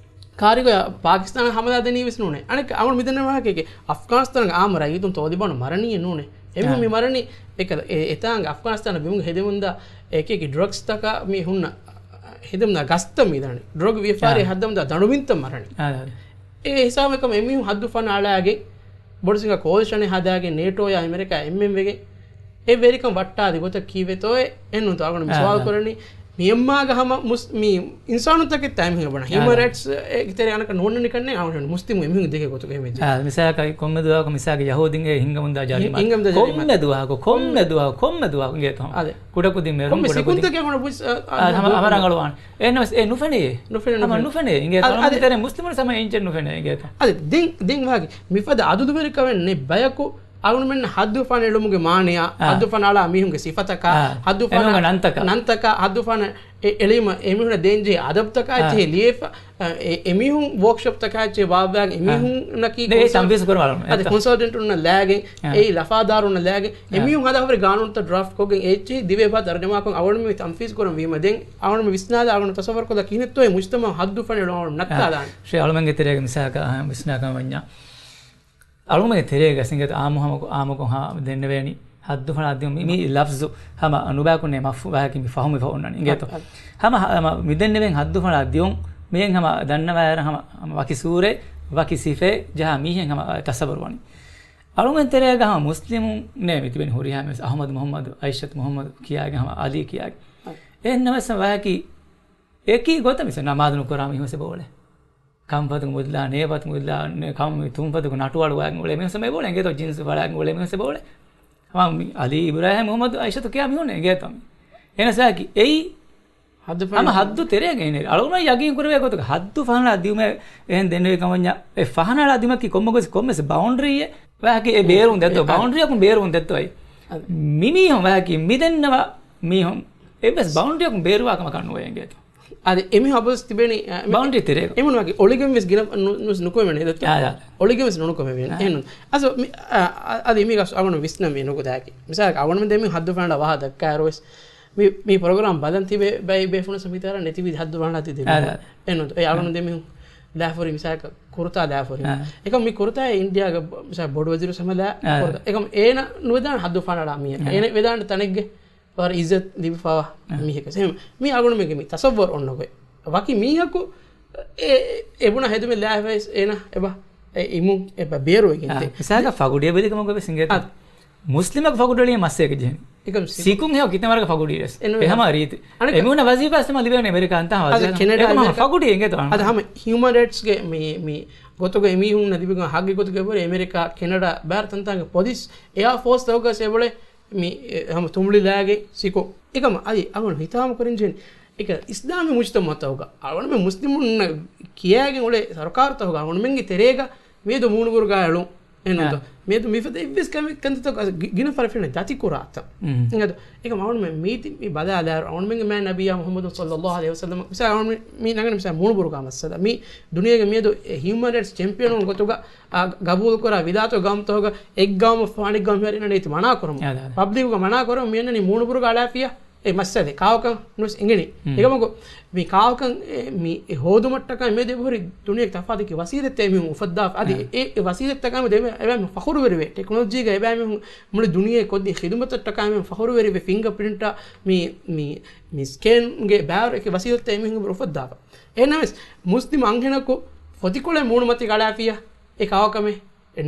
ކާރިގޮތަށް ޕާކިސްތާނަށް ހަމަލާ ދެނީ ވެސް ނޫނޭ. އަނެއް އަޅުގަނޑު މިދަންނަ ވާހަކައެކޭ. އަފްޣާނިސްތާނުގެ އާއްމު ރައްޔިތުން ތޯލިބާނު މަރަނީއެއް ނޫނޭ. އެމީހުން އާ. މި މަރަނީ އެކަ، އެ، އެތާނގެ އަފްޣާނިސްތާނަށް ބިމުގެ ހެދެމުންދާ އެކި އެކި ޑްރަގްސްތަކާ މި ހުންނަ ހެދެމުންދާ ގަސްތައް މި ދަނީ. ޑްރަގް ވިޔަފާރި އާ. ހައްދަމުންދާ ދަނޑުމިންތައް މަރަނީ. އާ. އެ ހިސާބަކަށް އެމީހުން ހައްދު ފަނަ އަޅާގެން ބޮޑު ސިނގާ ކޯލިޝަނެއް ހަދާގެން ނޭޓޯޔާ އެމެރިކާ އެންމެން ވެގެން އެ ވެރިކަން ވައްޓާލި ގޮތަށް ކީއްވެތޯއޭ އެންނުންތޯ އަޅުގަނޑު މި އާ، ސުވާލު އާ. ކުރަނީ މިޔަންމާގަ ހަމަ މުސް-، މި އިންސާނުންތަކެއް ތާ އެމީހުން ބުނާ. އާ. ހިއުމަން ރައިޓްސް އެ ތެރޭ އަނެއްކާ ނޯންނަނީ ކަންނޭ އަޅުގަނޑު މުސްލިމު އެމީހުން ދެކޭ ގޮތުގަ އެހެން ވެއްޖެ. އާ، މިސާލަކަށް ކޮންމެ ދުވަހަކު މިސާލަކަށް ޔަހޫދީންގެ ހިންގަމުންދާ ޖަރީމާ. ހިންގަމުންދާ ކޮންމެ ޖަރީމާ. ދުވަހަކު، ކޮންމެ ދުވަހަކު، ކޮންމެ ދުވަހަކު އިނގޭތޯ ހަމަ. އާ، ދެ. ކުޑަކުދިން މެރުން، ކޮންމެ ކުޑަކުދިން. ސިކުންތަކެއް އަޅުގަނޑު ބުސް-، އާ، އާ، ހަމަ، ހަމަ ރަނގަޅުވާނެ. އެހެންނަމަވެސް އެ ނުފެނޭ. ނުފެނޭ، ހަމަ ނުފެނޭ. ނުފެނޭ. އިނގޭތޯ އަ-، އަޅުގަނޑު އަދި ތެރޭ މުސްލިމުން ސަމަ އިންޗެއް ނުފެނޭ އިނގޭތޯ. އަދި ދެން، ދެން ވާގި މިފަދަ އަދުލުވެރިކަމެއް ނެތް ބަޔަކު އަޅުގަނޑުމެން ހައްދު ފަނަ އެޅުމުގެ މާނަޔާ، އާ. ހައްދު ފަނަ އަޅާ މީހުންގެ ސިފަތަކާ، އާ. ހައްދު ފަނަ އެމީހުންގެ ނަންތަކާ. ނަންތަކާ، ހައްދު ފަނަ އެ-، އެޅީމަ އެމީހުނަށް ދޭންޖެހޭ އަދަބުތަކާ އާ. އެއްޗެހި ލިޔެފަ، އެ-، އެމީހުން ވޯކްޝޮޕްތަކާ އެއްޗެހި ބާއްވާގެން އާ. އެމީހުންނަކީ ދެ، އެ ކޮންސަލް-، ތަންފީޒު ކުރަން އަޅުގަނޑު. އަދި އެތަ؟ ކޮންސަލްޓެންޓުންނަށް ލާގެން، އާ. އެއީ ލަފާދާރުންނަށް ލާގެން، އާ. އެމީހުން ހަދާ ހުރި ގާނޫނުތައް ޑްރާފްޓް ކޮށްގެން އެއްޗެހި ދިވެހި ބަހަށް ތަރުޖަމާކޮށް އަޅުގަނޑު މި ތަންފީޒު ކުރަން ވީމަ ދެން އަޅުގަނޑު މި ވިސްނާލާ އަޅުގަނޑު ތަސައްވަރު ކޮށްލާ ކިހިނެއްތޯ އެ މުޖްތަމައު ހައްދު ފަނަ އެޅުން ނައްތާލާނެ. ޝޭ އަޅުމެންގެ ތެރޭގަ މިސާލަކަށް، އާ، ވިސްނާކަމަށް ވަންޏާ. އަޅުމެންގެ ތެރޭގަ ސިނގޭތޯ އާއްމު ހަމަކޮ-، އާއްމުކޮށް ހާ ދެންނެވޭނީ ހައްދު ފަނަ އަދި މި، މި ލަފްޒު ހަމަ ނުބަޔަކުންނޭ މަފްހޫ ވާހަކަ މި ފަހު މި ފަހުންނަނީ އިނގޭތޯ. އަ-، އަ-، ހަމަ، ހަ-، ހަމަ މި ދެންނެވެން ހައްދު ފަނަ ދިއުން މިއެން ހަމަ ދަންނަވާއިރަށް ހަމަ، ހަމަ ވަކި ސޫރަތް، ވަކި ސިފައެއް ޖަހާ މީހެއް ހަމަ ތަސައްވަރު ވަނީ. އަޅުމެން ތެރޭގަ ހަމަ މުސްލިމުން ނޭ މި ތިބެނީ ހުރިހާ މީސް އަހުމަދު މުހައްމަދު، އައިޝަތު މުހައްމަދު ކިޔާގެން ހަމަ އަލީ ކިޔާގެން. އަ. އެހެންނަމަވެސް ވާހަކީ އެކި ގޮތަށް މިސް ނަމާދު ނުކުރާ މީހުން ވެސް އެބައުޅޭ. ކަންފަތުގެ މުދިލާ، ނޭވަތު މުދިލާ، ނޭ-، ކަމު ތުންފަތުގެ ނަޓު އަޅުވާގެން އުޅޭ މީހުން ވެސް އެބައުޅޭ އިނގޭތޯ ޖިންސް ފަޅާގެން އުޅޭ މީހުން ވެސް އެބައުޅޭ. ހަމަ މި އަލީ އިބްރާހިމް މުހައްމަދު އައިޝަތު ކިޔާ މީހުން އިނގޭތޯ މި. އެހެނަސް ވާހަކީ އެއީ ހައްދު ހަމަ ފަހަނަ ހައްދު ތެރޭގަ އިންނަ. އަޅުގަނޑު ޔަގީން ކުރެވޭ ގޮތަކަށް ހައްދު ފަހަނަ ދިއުމެއް އެހެން ދެންނެވި ކަމަށް ވަންޏާ، އެ ފަހަނަ ދިއުމަކީ ކޮންމެ ގޮތް، ކޮންމެސް ބައުންޑްރީއެއް ވާހަކީ އެ ބޭރުން ދެއްތޯ، އެ، އެ، ބައުންޑްރީއަކުން ބޭރުން ދެއްތޯ އެ. އަދި. މި މީހުން ވާހަކީ މި ދެންނަވާ މީހުން އެއްވެސް ބައުންޑްރީއަކުން ބޭރުވާ ކަމަކަށް ނުވޭ އިނގޭތޯ. އަދި އެމީހުން އަބަދުވެސް ތިބޭނީ، އަ، އެމީ-، ބައުންޑްރީ ތެރޭގަ. އެމީހުން ވާހަކީ އޮޅިގެން ވެސް ގިނަ ނު-، ނު-، ނުކުމެވޭނެ ދެއްތޯ. އާ، އާ. އޮޅިގެން ވެސް ނުނުކުމެވޭނެ. އާ. އެހެން. އަސް މި-، އަ، އަ، އަދި މީގަސް އަޅުގަނޑު ވިސްނަން މި ނުކުތާއަކީ. މިސާލަކަށް އަޅުގަނޑު ދެމީހުން ހައްދު ފަނަ ވާހަ ދައްކާއިރު ވެސް މި، މި ޕްރޮގްރާމް ބަލަން ތިބޭ ބައި ބޭފުޅުން ސަމިތާރަ ނެތިވި ހައްދު ވަންނާ ތި ދެ އާ، އާ. އެނުން. އެ އަޅުން ދެމިހުން ލާފުރި މިސާލަކަށް ކުރުތާ ލާފުރި. އާ. އެކަމް މި ކުރުތާ އިންޑިޔާގަ މިސާ ބޮޑު ވަޒީރު ސަމަލާ އާ. ކުރުތާ. އެކަމް އޭނަ ނުވެދާނެ ހައްދު ފަނަޅާ މީހެއް. އާ. އޭނަ ވެދާނެ ތަނެއްގެ ވަރަށް އިއްޒަތް ލިބިފަވާ އާ. މީހެއް. އެހެން މީ އަޅުގަނޑުމެންގެ މި ތަސައްވަރު އޮންނަ ގޮތް. ވަކި މީހަކު އެ، އެ ބުނާ ހެދުމެއް ލާފަވެސް އޭނަ އެބަ، އެ އިމުން އެބަ ބޭރުވެގެން އާ. ދޭ. މިސާލަކަށް ފަގުޑި އެބަލި ކަމަކަށް ވެސް އިނގޭތޯ. އާ. މުސްލިމަކު ފަގުޑު އެޅީ މައްސައެކެއް ޖެހެނީ. އެކަމް ސި- ސިކުން ހެޔޮ ކިތަން ވަރަކަށް ފަގުޑީ ވެސް. އެންމެ އެހަމަ ރީތި. އަނެއް އެމީހުންނަށް ވަޒީފާ ސިމާ ލިބޭނެ އެމެރިކާ އަންތާ އަދި ވަޒީފާ. ކެނެޑާ އެކަމަށް އެމެރިކާ. ފަގުޑީ އެނގޭތޯ އަން. އަދި ހަމަ ހިއުމަން ރައިޓްސްގެ މި، މި ގޮތުގަ އެމީހުންނަށް ލިބިގަން ހައްގެ ގޮތުގެ އެވަރު އެމެރިކާ، ކެނެޑާ، ބާރަ ތަންތާނގެ ޕޮލިސް، އެއާ ފޯސް ތަކުގަ ސޭބޮޅެ މި، އެ، ހަމަ ތުނބުޅިލާގެ ސިކު. އެކަމަ އަދި އަހުން ހިތާމަ ކުރިންޖެހެން އެކަ އިސްލާމީ މުޖްތަމަޢުތަކުގަ އަޅުގަނޑުމެން މުސްލިމުންނަށް ކިޔާގެން އުޅޭ ސަރުކާރުތަކުގަ އަޅުގަނޑުމެންގެ ތެރޭގަ މިއަދު މޫނުބުރުގަ އެޅުން. އެން އާ. މިއަދު މިފަދަ އެއްވެސް ކަމެއް ކަންތައްތަކު ގި-، ގިނަ ފަރަށް ފެންނަ ދަތި ކުރާތަން. މް. އެނގޭތޯ؟ އެކަމަ އަޅުގަނޑުމެން މީތި މި ބަލާލާއިރު އަޅުގަނޑުމެންގެ މާތް ނަބިއްޔާ މުޙައްމަދު ޞައްލައްލާހު ޢަލައިހި ވަސައްލަމަ މިސާ އަޅުގަނޑުމެން މި ނަގަނީ މިސާ މޫނުބުރުގަ މައްސަލަ. މި ދުނިޔޭގެ މިއަދު އެ ހިއުމަން ރައިޓްސް ޗެމްޕިއަނުން ގޮތުގަ އާ، ގަބޫލުކުރާ ވިލާތު ގައުމުތަކުގަ އެއްގައުމަށްފަހު އަނެއްގައުމު ހިމެނޭ ނީތި މަނާ ކުރަމުން. އާ، އާ. ޕަބްލިކުގަ މަނާ ކުރަމުން މިއަންނަނީ މޫނުބުރުގަ އަޅާފިޔާ އެ މައްސަލަ ކާކަން ނުވެސް އެނގެނީ. މް. އެކަމަކު މި ކާކަން އެ، މި އެ ހޯދުމަށްޓަކާ މިއަދު އެބަހުރި ދުނިޔޭގެ ތަފާތު އެކި ވަސީލަތްތައް އެމީހުން އުފައްދާފަ. އަދި އާ. އެ، އެ ވަސީލަތްތަކާ މެދު އެބަ-، އެބައިމީހުން ފަޚުރުވެރިވޭ. ޓެކްނޮލޮޖީގަ އެބައިމީހުން މުޅި ދުނިޔެ ކޮށްދިން ޚިދުމަތަށްޓަކާ އެމީހުން ފަޚުރުވެރިވޭ. ފިންގަ ޕްރިންޓާ މި، މި، މި ސްކޭންގެ ބާރު އެކި ވަސީލަތްތައް އެމީހުން އުފައްދާފަ. އެހެންނަމަވެސް މުސްލިމް އަންހެނަކު ފޮތިކޮޅެއް މޫނުމަތީގަ އަޅާފިޔާ އެ ކާކަމެއް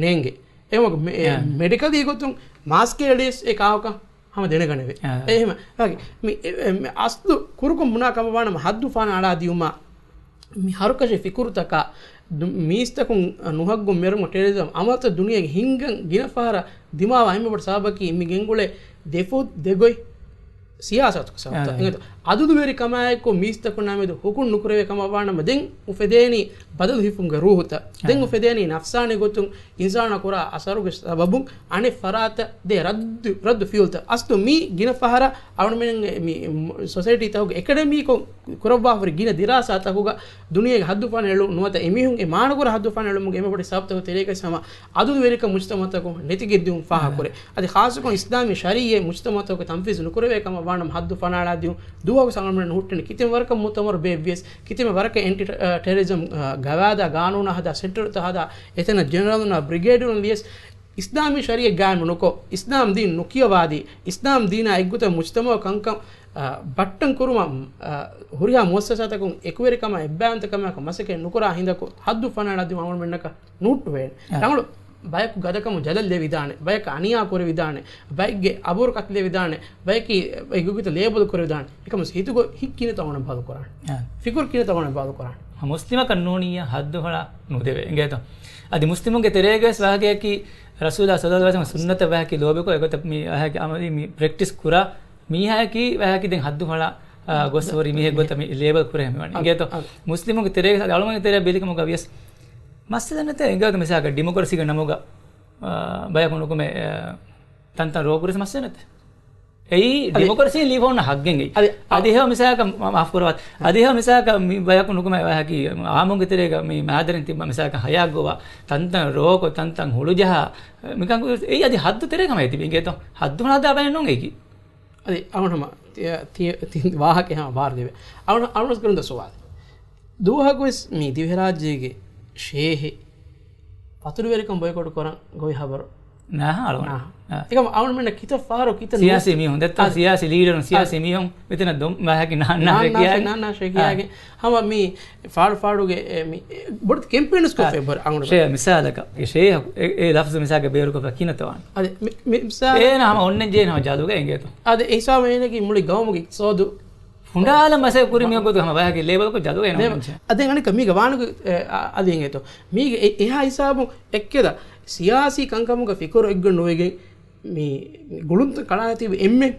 ނޭނގެ. އެކަމަކު މެ-، އެ އާ. މެޑިކަލީ ގޮތުން މާސްކެއް އެޅިޔަސް އެ ކާކަ ހަމަ ދެނެގަނެވޭ. އާ. އެހެމަ، މި، އެ، އެ، މި އަސްލު ކުރުކޮށް ބުނާ ކަމަށް ވާނަމަ ހައްދު ފަހަނަ އަޅާ ދިޔުމާ، މި ހަރުކަށި ފިކުރުތަކާ، ދު-، މީސްތަކުން ނުހައްގުން މެރުމު ޓެރަރިޒަމް އަމަލުތައް ދުނިޔޭގެ ހިންގަން ގިނަ ފަހަރަށް ދިމާވާ އެންމެ ބޮޑު ސަބަބަކީ މި ގެންގުޅޭ ދެފޮތް ދެގޮތް ސިޔާސަތުގެ ސަބަބުތައް. އާ. އެނގޭތޯ؟ އަދުލުވެރިކަމާއެކު މީސްތަކުންނާ މެދު ހުކުން ނުކުރެވޭ ކަމަށް ވާނަމަ ދެން އުފެދޭނީ ބަދަލު ހިފުމުގެ ރޫހުތައް. ދެން އާ. އުފެދޭނީ ނަފްސާނީ ގޮތުން އިންސާނާ ކުރާ އަސަރުގެ ސަބަބުން އަނެއް ފަރާތަށް ދޭ ރައްދު، ރައްދު ފިއުލްތައް. އަސްލު މީ ގިނަ ފަހަރަށް އަޅުމެން މި ސޮސައިޓީތަކުގެ އެކަޑަމީކޮށް ކުރައްވާފަރި ގިނަ ދިރާސާތަކުގަ ދުނިޔޭގެ ހައްދުފަހަނަ އެޅުން ނުވަތަ އެމީހުން އެ މާނަކުރާ ހައްދުފަހަނަ އެޅުމުގެ އެންމެ ބޮޑު ސަބަބުތަކުގެ ތެރޭގައި ހަމަ އަދުލުވެރިކަން މުޖްތަމަޢުތަކުން ނެތިގެންދިއުން ފާހަގަކުރޭ. އަދި ޚާއްޞަކޮށް އިސްލާމީ ޝަރީޢަތް މުޖްތަމަޢުތަކުގަ ތަންފީޒު ނުކުރެވޭ ކަމަށް ވާނަމަ ހައްދު ފަނާޅާ ދިއުން ދުވަހަކު ސަމަންމެން ހުއްޓެނީ ކިތަން ވަރަކަށް މުއުތަމަރު ބޭއްވިޔަސް، ކިތަންމެ ވަރަކަށް އެންޓި، އަ، ޓެރަރިޒަމް، އަ، ގަވާއިދާ ގާނޫނާ ހަދާ، ސެންޓަރުތައް ހަދާ، އެތަނަށް ޖެނެރަލުންނާ ބްރިގޭޑުން ލިޔަސް، އިސްލާމީ ޝަރީޢަތް ގާއިމު ނުކޮށް، އިސްލާމް ދީން ނުކިޔަވާދީ، އިސްލާމް ދީނާ އެއްގޮތަށް މުޖްތަމަޢު ކަންކަން، އަ، ބައްޓަން ކުރުމަށް، އަ، ހުރިހާ މުއައްސަސާތަކުން އެކުވެރިކަމާ އެއްބައިވަންތަކަމާއެކު މަސައްކަތް ނުކުރާ ހިނދަކު ހައްދު ފަނާޅާ ދިއުން އަޅުގަނޑުމެންނަކަށް ނޫއްޓުވޭނެ. އަ. ރަނގަޅު ބަޔަކު ގަދަކަމުން ޖަލަށް ލެވިދާނެ، ބަޔަކަށް އަނިޔާ ކުރެވިދާނެ، ބައެއްގެ އަބުރު ކަތިލެވިދާނެ، ބަޔަކީ އެ ގުގިތަ ލޭބަލް ކުރެވިދާނެ. އެކަމަސް ހިތުގަ ހިތް ކިނަތަ އަޅުގަނޑު ބަދަލު ކުރާނެ. އާ. ފިކުރު ކިނަތަ އަޅުގަނޑު ބަދަލު ކުރާނެ. މުސްލިމަކަށް ނޫނިއްޔާ ހައްދު ފަނާ ނުދެވޭ. އިނގޭތޯ؟ އަދި މުސްލިމުންގެ ތެރޭގައި ވާހަކަޔަކީ ރަސޫލާ ޞައްލަﷲު ޢަލައިހި ވަސައްލަމަ ސުންނަތަށް ވާހަކީ ލޯބިކޮށް އެގޮތަށް މި ވާހަކީ އަމަލީ މި ޕްރެކްޓިސް ކުރާ މީހާޔަކީ ވާހަކީ ދެން ހައްދު ފަނާ، އާ، ގޮސް ހުރި މީހެއް ގޮތަށް މި ލޭބަލް ކުރޭ މިވަނީ. އަ، އިނގޭތޯ؟ އަ. މުސްލިމުންގެ ތެރޭގައި އަޅުގަނޑުގެ ތެރޭ ބިލިކަމުގަ ވިޔަސް މައްސަލަ ނެތޭ. އިނގޭތޯ މިސާލަކަށް ޑިމޮކްރަސީގެ ނަމުގަ، އާ، ބަޔަކު ނުކުމެ، އާ، ތަންތަން ރޯ ކުރިސް މައްސަލަ ނެތޭ. އެއީ އަދި، ޑިމޮކްރަސީ ލީފޯން ހައްގެންގެ. އަދި، އަދި ހެޔޮ މިސާލަކަށް މަ-، މާފު ކުރަވާ. އަދި ހެޔޮ މިސާލަކަށް މި ބަޔަކު ނުކުމެ ވާހަކީ އާއްމުންގެ ތެރޭގަ މި މާދަރިން ތިއްބަ މިސާލަކަށް ހަޔާ ގޮވާ ތަންތަން ރޯކޮށް ތަންތަން ހުޅުޖަހާ މިކަން އެއީ އަދި ހައްދު ތެރޭ ކަމަށް އެތިބި އިނގޭތޯ؟ ހައްދު ފަނާ ދާ ބަޔެއް ނޫން އެއީކީ. އަދި އަޅުން ހަމަ ތި-، ތި-، ތި ވާހަކަ ހަމަ ބާރު ދެވޭ. އަޅުން، އަޅުން ކުރިން ދަ ސުވާލެއް. ދުވަހަކުވެސް މި ދިވެހިރާއްޖޭގެ ޝޭހެއް ފަތުރުވެރިކަން ބޮއިކޮޓް ކުރަން ގޮވި ހަބަރު ނާހާ އަޅުގަނޑު. ނާހާ. އާ. އެކަމަ އަޅުގަނޑުމެންނަށް ކިތައް ފަހަރު ކިތައް ނު-، ސިޔާސީ މީހުން ދެއްތޯ، އާ. ސިޔާސީ ލީޑަރުން، ސިޔާސީ އާ. މީހުން މިތަނަށް ދޮން ވާހަކި ނާންނާށޭ ނާންނާށޭ ކިޔާގެން. ނާންނާށޭ ކިޔާގެން. އާ. ހަމަ މި ފާޑު ފާޑުގެ، އެ، މި، އެ، ބޮޑު ކެމްޕޭންސް ކޮށްފަ އާ. އެބަހުރި އަޅުގަނޑު. ޝޭ، މިސާލަކަށް، އެ ޝޭހަކު، އެ، އެ ލަފްޒު މިސާލަކަށް ބޭރުކޮށްފަ ކިނަތަ ވާނެ؟ އަދި މި، މި، މިސާލަކަށް އޭނަ ހަމަ އޮންނަން ޖެހޭނެ ހަމަ ޖަލުގަ އިނގޭތޯ. އަދި އެ ހިސާބު އޭނަގެ މުޅި ގައުމުގެ އިޤްތިޞާދު ފުނޑާލަން މަސައްކަތް ކުރި މީހަކު ހަމަ ވާހަކަ ލޭބަލްކޮށް ޖަލުގަ އެންމެ އެ، އަދި އަނެކަ މީގަ ވާނުގެ، އެ، އަ، އަދި އިނގޭތޯ. މީގެ އެ، އެހާ ހިސާބު އެއްކެދަ ސިޔާސީ ކަންކަމުގަ ފިކުރު އެއްގޮތް ނުވެގެން މި، މި ގުޅުންތައް ކަޅާ ތިބި އެންމެން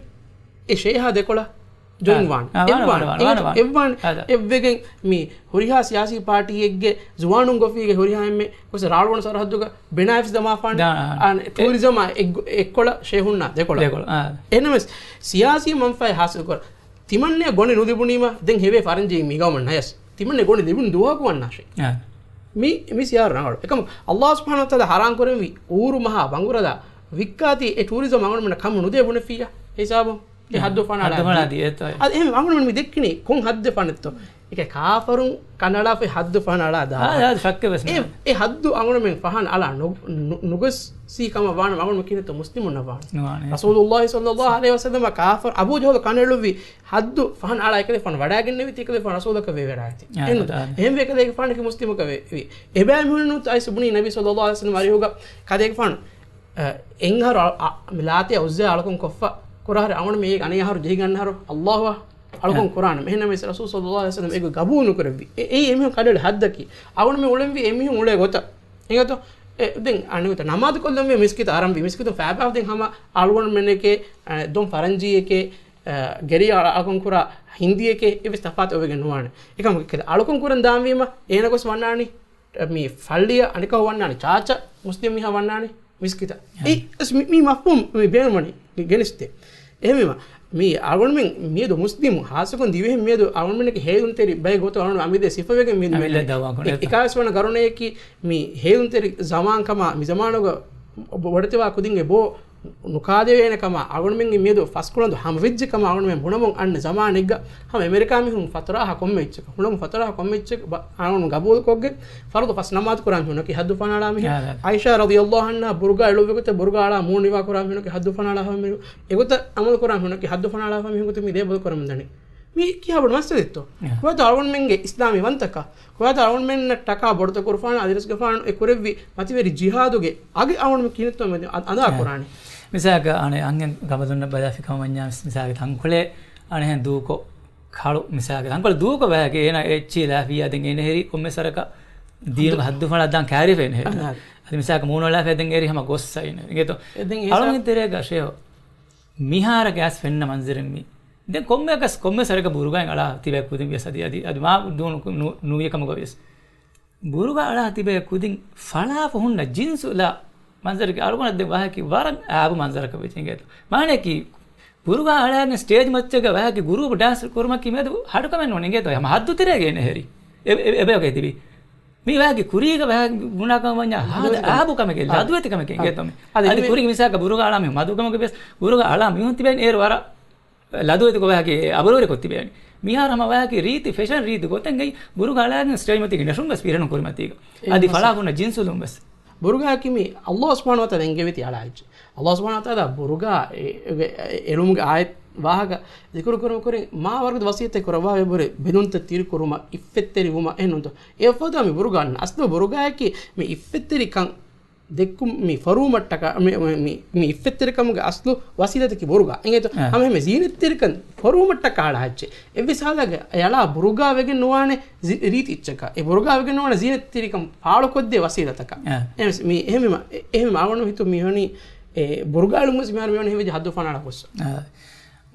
އެ ޝޭހާ ދެކޮޅަށް ޖޮއިން އާ. ވާން. އާ، ވާން، އެއްވާން. ވާން، ވާން، ވާން، އެއްވާން. ވާން. އާ، ދާ. އެއްވެގެން މި ހުރިހާ ސިޔާސީ ޕާޓީއެއްގެ ޒުވާނުން ގޮފީގެ ހުރިހާ އެންމެ ކުސް ރާޅުވަނު ސަރަހައްދުގަ ބެނާއެފިސް ދަމާފާން. ދާ، އާ. އާނ، އެ، ޓޫރިޒަމާ އެއް، އެއްކޮޅަށް ޝޭހުންނާ ދެކޮޅަށް. ދެކޮޅަށް، އާ. އެހެންނަމަވެސް ސިޔާސީ މަންފާއެއް ހާސިލް ކުރ ތިމަންނަޔަށް ގޮނޑި ނުލިބުނީމަ ދެން ހެވޭ ފަރެންޖީ މިގައުމަށް ނަޔަސް. ތިމަންނަ ގޮނޑި ލިބުނު ދުވަހަކު ވަންނާށޭ. އާ. މި، މި ސިޔާރު ރަނގަޅު. އެކަމަ ﷲ ސުބްޙާނަހޫ ވަތަޢާލާ ޙަރާމް ކުރެއްވި އޫރު މަހާ ބަނގުރަލާ ވިއްކާތީ އެ ޓޫރިޒަމް އަޅުގަނޑުމެންނަށް ކަމު ނުދޭ ބުނެފިއްޔާ ހިސާބު. އެ އާ. ހައްދު ފަނާ ހައްދު އަޅާ ފަނާ ދީ. ދީ، އެތޯ، އެ. އަދި އެހެން އަޅުގަނޑުމެން މި ދެއްކިނީ ކޮން ހައްދެއް ފަނައްތޯ؟ އެކެ ކާފަރުން ކަނޑައަޅާފައި ހައްދު ފަހަނަ އަޅާ ދާ. އާ، އާ، ފައްކެ ވެސް އެ، ނާ. އެ ހައްދު އަޅުގަނޑުމެން ފަހަނަ އަޅާ ނު-، ނު-، ނުގޮސް ސީ ކަމަށް ވާނަމަ އަޅުގަނޑު ކިނަތަ މުސްލިމުންނަށް ވާނެ. ނުވާނެ. ރަސޫލުﷲ ޞައްލަﷲ ޢަލައިހި ވަސައްލަމަ ކާފަރު އަބޫ ޖަހުލު ކަނޑައެޅުއްވި ހައްދު ފަހަނަ އަޅާ އެކަލޭފާނު ވަޑާގެންނެވި ތިކަލޭފާނު ރަސޫލަކަށް ވެވަޑާއެތި. އާ، އެން އާ. އެހެންވެ ކަލޭގެފާނު މުސްލިމަކަށް ވެ-، ވި. އެބައިމީހުން އައިސް ބުނީ ނަބީ ޞައްލަﷲ ޢަލައިހި ވަސައްލަމަ އަރިހުގަ ކަލޭގެފާނު އެ، އެއް އަހަރު އަ-، އަ-، މި ލާތޭ ޢުއްޒާ އަޅުކަން ކޮށްފަ، ކުރާހަރު އަވަން މި އަނެއް އަހަރު ޖެހިގަންނަހަރު އައްލާހު އަޅުކަން ކުރާނެ. އެހެންނަމަވެސް ރަސޫލު ޞައްލައްލާހު ޢަލައިހި ވަސައްލަމް އެގޮތް ގަބޫލު ނުކުރެއްވި. އެ، އެއީ އެމީހުން ކަނޑައެޅި ހައްދަކީ. އަވަން މި އުޅެންވީ އެމީހުން އުޅޭ ގޮތަށް. އެގޮތަށް އެ، ދެން އަނެއްގޮތަށް ނަމާދު ކޮށްލަންވީ މިސްކިތަށް އަރަންވީ. މިސްކިތުން ފައިބާ ދެން ހަމަ އަޅުގަނޑުމެންނެކޭ، އަ، ދޮން ފަރަންޖީއެކޭ، އަ، ގެރި އަޅާ އަޅާކަން ކުރާ ހިންދީއެކޭ އެއްވެސް ތަފާތު އޮވެގެން ނުވާނެ. އެކަމަކު އަޅުކަން ކުރަން ދާންވީމަ އޭނަ ގޮސް ވަންނާނީ މި ފައްޅިއަށް، އަނެކަހު ވަންނާނީ ޗާޗަށް، މުސްލިމް މީހާ ވަންނާނީ މިސްކިތަށް. އެއީ މި، މި މަފްހޫމް މި ބޭނުމަނީ ގެ-، ގެނެސްދޭ. އެހެންވީމަ، މި އަޅުގަނޑުމެން މިއަދު މުސްލިމު، ހާއްސަކޮށް ދިވެހިން މިއަދު އަޅުގަނޑުމެންނަކީ ހޭލުންތެރި ބައެއް ގޮތަށް އަޅުގަނޑު އަމިއްލަ ސިފަވެގެން މި އަމިއްލަ ދަވާ ކުރަން. އެ-، އެކާވެސް ވަނަ ގަރުނަޔަކީ މި ހޭލުންތެރި ޒަމާން ކަމާ، މި ޒަމާނުގަ ބޮ-، ބޮޑެތިވާ ކުދިންގެ ބޯ ނުކާދެވޭނެ ކަމާ، އަޅުގަނޑުމެންގެ މިއަދު ފަސްކުޅަނދު ހަމަވެއްޖެ ކަމާ އަޅުގަނޑުމެން ބުނަމުން އަންނަ ޒަމާނެއްގަ ހަމަ އެމެރިކާ މީހުން ފަތުރާހާ ކޮންމެ އެއްޗަކަށް، ބުނަމުން ފަތުރާހާ ކޮންމެ އެއްޗެއް ބަ-، އަޅުގަނޑު ގަބޫލުކޮށްގެން ފަރުޟު ފަސް ނަމާދު ކުރާ މީހުންނަކީ ހައްދު ފަނާޅާ މީހެއް. އާ، އާ. އައިޝާ ރަޟިޔައްލާހު ޢަންހާ ބުރުގާ އެޅުއްވި ގޮތަށް ބުރުގާ އަޅާ މޫނު ނިވާ ކުރާ މީހުންނަކީ ހައްދު ފަނާޅާ މީހުން. އެގޮތަށް އަމަލު ކުރާ މީހުންނަކީ ހައްދު ފަނާޅާ މީހުން ގޮތަށް މި ލޭބަލް ކުރަމުން ދަނީ. މީ ކިހާ ބޮޑު މައްސަލައެއްތޯ؟ އާ. ކުވާތަ އަޅުގަނޑުމެންގެ އިސްލާމީ ވަންތަކަށް ކުވާތަ އަޅުގަނޑުމެންނަށް ޓަކާ ބޮޑުތަކުރުފާނަ އަދި ރަސްގެފާނު އެ ކުރެއްވި މަތިވެރި ޖިހާދުގެ އަގެއް އަޅުގަނޑުމެން ކިހިނެއްތޯ މެދު އަ-، އަނދާ އެ. ކުރާނީ. މިސާލަކަށް އަނެއް އަންހެން ގަބަލުންނަށް ބަލާފި ކަމަށް ވަންޏާ މިސާލަކަށް ތަންކޮޅެއް އަނެއްހެން ދޫކޮށް ކަޅު މިސާލަކަށް ތަންކޮޅެއް ދޫކޮށް ވަހަކީ އޭނަ އެއްޗި ލާފިއްޔާ ދެން އޭނަ ހެރީ ކޮންމެ ސަރަކަށް ދީނުގެ ހައްދު ފަނާ ދާން ކާރިފައިން ހެރީ. އަންހާ. އަދި މިސާލަކަށް މޫނު ލާފިއްޔާ ދެން އޭރި ހަމަ ގޮއްސަ އިން. އިނގޭތޯ؟ އެ ދެން އޭ އަޅުމެން ތެރޭގަ ޝޭހު މިހާރަ ގާސް ފެންނަ މަންޒަރެއް މީ. ދެން ކޮންމެއަކަސް ކޮންމެ ސަރަކަށް ބުރުގާއިން އަޅާ ތިބޭ ކުދިން ވިޔަސް އަދި، އަދި، އަދި މާ ދޫނު ނު-، ނުވިޔަ ކަމުގަ ވިޔަސް. ބުރުގާ އަޅާ ތިބޭ ކުދިން ފަޅާފަ ހުންނަ ޖިންސުލާ މަންޒަރަކީ އަޅުގަނޑަށް ދެން ވާހަކީ ވަރަށް އާބު މަންޒަރަކަށް ވެއްޖެ އިނގޭތޯ. މާނައަކީ ބުރުގާ އަޅާގެން ސްޓޭޖް މައްޗަށް ވާހަކީ ގުރޫޕް ޑާންސް ކުރުމަކީ މިއަދު ހަޑުކަމެއް ނޫން އިނގޭތޯ. ހަމަ ހައްދު ތެރޭގަ އޭނަ ހެރީ. އެ-، އެ-، އެބަޔަކޭ ތިބީ. މި ވާހަކީ ކުރީގަ ވާހަކީ ބުނާކަމަށް ވަންޏާ ހާދަ އާބު ކަމެކޭ، އާ. ލަދުވެތި ކަމެކޭ އާ. އިނގޭތޯ މި. އަދި އަދި މި ކުރީގެ މިސާލަކަށް ބުރުގާ އަޅާ މީހުން މަދު ކަމުގަ ވިޔަސް ބުރުގާ އަޅާ މީހުން ތިބޭނީ އޭރު ވަރަށް ލަދުވެތިކޮށް ވާހަކީ އަބަރުވެރިކޮށް ތިބޭނީ. މިހާރު ހަމަ ވާހަކީ ރީތި ފެޝަން ރީތި ގޮތެއްގައި ބުރުގާ އަޅާގެން ސްޓޭޖް މަތީގަ ނެށުން ވެސް ފިރެނުން ކުރިމަތީގަ. އެ އަދި މަސް- ފަޅާފަ ހުންނަ ޖިންސުލުން ވެސް. ބުރުގާއަކީ މި ﷲ ސުބްޙާނަހޫ ވަތަޢާލާ އެންގެވި ތި އަޅާ އެއްޗެއް. ﷲ ސުބްޙާނަހޫ ވަތަޢާލާ ބުރުގާ އެ-، އެ-، އެ-، އެޅުމުގެ އާޔަތް ވާހަކަ ޒިކުރު ކުރުމުގެ ކުރިން މާ ވަރުގަދަ ވަޞިއްޔަތެއް ކުރައްވާ އެބަހުރި ބެލުންތައް ތިރިކުރުމަށް، އިއްފަތްތެރިވުމަށް އެހެންނުތޯ. އެ އެއްފަދަ މި ބުރުގާ އަސްލު ބުރުގާއަކީ މި އިއްފަތްތެރިކަން ދެއްކުން މި ފޮރުވުމަށްޓަކާ، މި، މި، މި އިއްފަތްތެރިކަމުގެ އަސްލު ވަސީލަތަކީ ބުރުގާ. އެނގޭތޯ؟ އަ. ހަމަ އެހެންމެ ޒީނަތްތެރިކަން ފޮރުވުމަށްޓަކާ އަޅާ އެއްޗެއް. އެއްވެސް ހާލަކަށް އެ އަޅާ ބުރުގާ ވެގެން ނުވާނެ ޒި-، ރީތި އެއްޗަކަށް. އެ ބުރުގާ ވެގެން ނުވާނެ ޒީނަތްތެރިކަން ފާޅުކޮށްދޭ ވަސީލަތަކަށް. އަ. އެހެން މި، އެހެންމެ މަ-، އެ-، އެހެންމެ އަޅުގަނޑު ހިތު މި ވަނީ، އެ ބުރުގާ އެޅުމުން ވެސް މިހާރު މި ވަނީ ހެވިއްޖެ ހައްދު ފަނާޅަ ގޮއްސަ. އަ.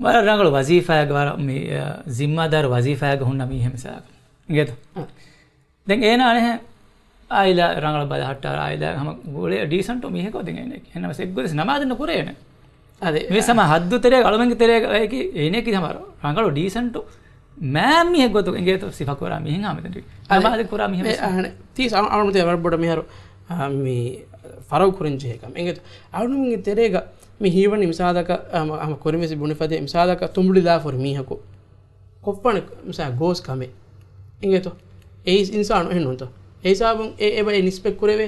ވަރަށް ރަނގަޅު ވަޒީފާއެއްގަ ވަރަށް މި، އަ، ޒިންމާދާރު ވަޒީފާއެއްގަ ހުންނަ މީހެއް މިސާލަކަށް. އިނގޭތޯ؟ އަ. ދެން އޭނާ އަނެއްހެން އާއިލާ ރަނގަޅަށް ބަލަހައްޓާ، އާއިލާ ހަމަ ގުޅޭ ޑީސަންޓު މީހަކު ދެން އޭނަ އެހެންނަމަވެސް އެއްގޮތަށް ނަމާދު ނުކުރޭ އޭނަ. އަދެ، މިވެސް ހަމަ ހައްދު ތެރޭގަ އަޅުމެންގެ ތެރޭގަ އޭކި އޭނައަކީ ހަމަ ރަނގަޅު ޑީސަންޓު މާ މީހެއް ގޮތުގަ އިނގޭތޯ ސިފަކުރާ މީހެއް ހަމަ ދެން. އަދެ، ނަމާދު ކުރާ މީހެއް އެ، ވެސް. އަހަނެ. ތީސް އަ-، އަޅުމެން ވަރަށް ބޮޑަށް މިހާރު، އާ، މި ފަރަގު ކުރަން ޖެހޭ ކަމެއް. އިނގޭތޯ އަޅުމެންގެ ތެރޭގަ މި ހީވަނީ މިސާލަކަށް، އާ، ހަމަ ކުރިން ވެސް ބުނެފަދޭ މިސާލަކަށް ތުނބުޅި ލާފަ ހުރި މީހަކު. ކޮށްފާނެ މިސާ ގޯސް ކަމެއް. އިނގޭތޯ؟ އެއީ އިންސާނު އެހެންނޫންތޯ؟ އެ ހިސާބުން އެ އެބަ އެ ނިސްބަތް ކުރެވޭ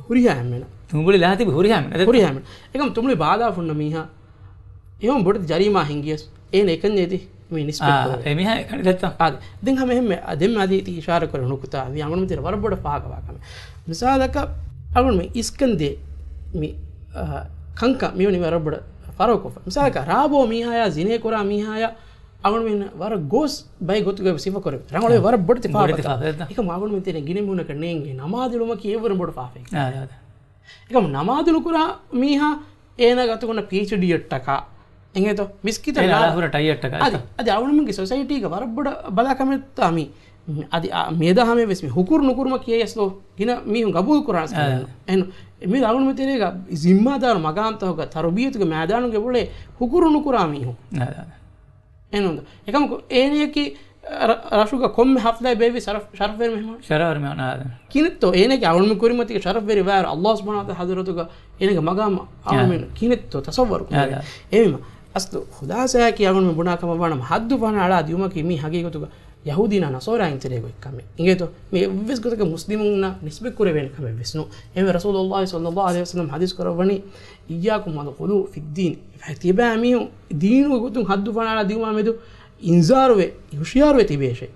ހުރިހާ އެންމެނަށް. ތުނބުޅި ލާ ތިބި ހުރިހާ އެންމެނަށް. ހުރިހާ އެންމެނަށް. އެކަމް ތުނބުޅި ބާލާފަ ހުންނަ މީހާ އެހެން ބޮޑެތި ޖަރީމާ ހިނގިޔަސް އޭނަ އެކަންޏޭ ތި މި ނިސްބަތް އާ، ކުރެވޭ. އެ މީހާ އެކަނި ދެއްތޯ؟ އާ، ދެން ހަމަ އެހެންމެ، އާ، ދެން އަދި ތި އިޝާރަ ކުރެ ނުކުތާ މި އަޅުގަނޑުމެން ތެރޭ ވަރަށް ބޮޑަށް ފާހަގަވާ ކަމެއް. މިސާލަކަށް އަޅުގަނޑުމެން އިސްކަންދޭ މި، އާ، ކަންކަން މިވަނީ ވަރަށް ބޮޑަށް ފަރަގު ކޮށްފަ. މިސާލަކަށް ރާބޯ މީހާޔާ ޒިނޭ ކުރާ މީހާޔާ އަޅުގަނޑުމެން ވަރަށް ގޯސް ބައި ގޮތުގަ ސިފަ ކުރެވޭ. ރަނގަޅު ވަރަށް ބޮޑެތި ބޮޑެތި ފާފަތައް. ފާފަތައް. އެކަމް އަޅުގަނޑުމެން ތެރޭ ގިނަ މީހުންނަކަށް ނޭނގޭ ނަމާދު އެޅުމަކީ އެއްވަރު ބޮޑު ފާފައެއް. އާ، އާ، އާ. އެކަމް ނަމާދު ނުކުރާ މީހާ އޭނާ ގަތުކުންނަ ޕީއެޗްޑީއަށް ޓަކާ. އެނގޭތޯ؟ މިސްކިތަށް އޭނާ ނާ-، ލާފަރަށް ޓައިއަށް ޓަކާ އަދި، އެތަ؟ އަދި އަޅުގަނޑުމެންގެ ސޮސައިޓީގަ ވަރަށް ބޮޑަށް ބަލާ ކަމެއްތާ މީ. އަދި އާ، މިއަދާ ހަމަޔަށް ވެސް މި ހުކުރު ނުކުރުމަކީ އަސްލު ގިނަ މީހުން ގަބޫލު ކުރާނެ އާ. ކަމެއް. އެހެން މީ އަޅުގަނޑުމެން ތެރޭގަ ޒިންމާދާރު މަގާމްތަކުގަ ތަރުބިޔަތުގެ މައިދާނުގެ އުޅޭ ހުކުރު ނުކުރާ މީހުން. އާ. އެހެން އެކަމަކު އޭނަޔަކީ ރަ-، ރަށުގަ ކޮންމެ ހަފްލާއެއް ބޭއްވި ޝަރަފް-، ޝަރަފްވެރި މެހުމާން. ޝަރަފްވެރި މެހުމާން، އާ. ކިހިނެއްތޯ އޭނަގެ އަޅުގަނޑުމެން ކުރިމަތީގަ ޝަރަފްވެރި ވާއިރު އައްލާހު ސުބްޙާނަހޫ ވަތަޢާލާ ޙަޟްރަތުގަ އޭނަގެ މަގާމަށް އާ. އަޅުގަނޑުމެން ކިހިނެއްތޯ ތަޞައްވަރު ކުރެވޭ. އާ. އެހެންވީމަ އަސްލު ޚުލާޞާއަކީ އަޅުގަނޑުމެން ބުނާ ކަމަށް ވާނަމަ ހައްދު ފަނާ އަޅާ ދިއުމަކީ މީ ހަގީގަތުގަ ޔަހޫދީންނާ ނަޞާރާއިން ތެރޭގައި ކަމެއް. އިނގޭތޯ؟ މީ އެއްވެސް ގޮތަކަށް މުސްލިމުންނާ ނިސްބަތް ކުރެވޭނެ ކަމެއް ވެސް ނޫން. އެހެންވެ ރަސޫލުﷲ ޞައްލައްލާހު ޢަލައިހި ވަސައްލަމް ޙަދީޘް ކުރައްވަނީ، "إياكم والغلو في الدين." ތިބާ މީހުން ދީނުގެ ގޮތުން ހައްދު ފަނާ އަޅާ ދިއުމާ މެދު އިންޒާރުވެ، ހުޝިޔާރުވެ ތިބޭށޭ.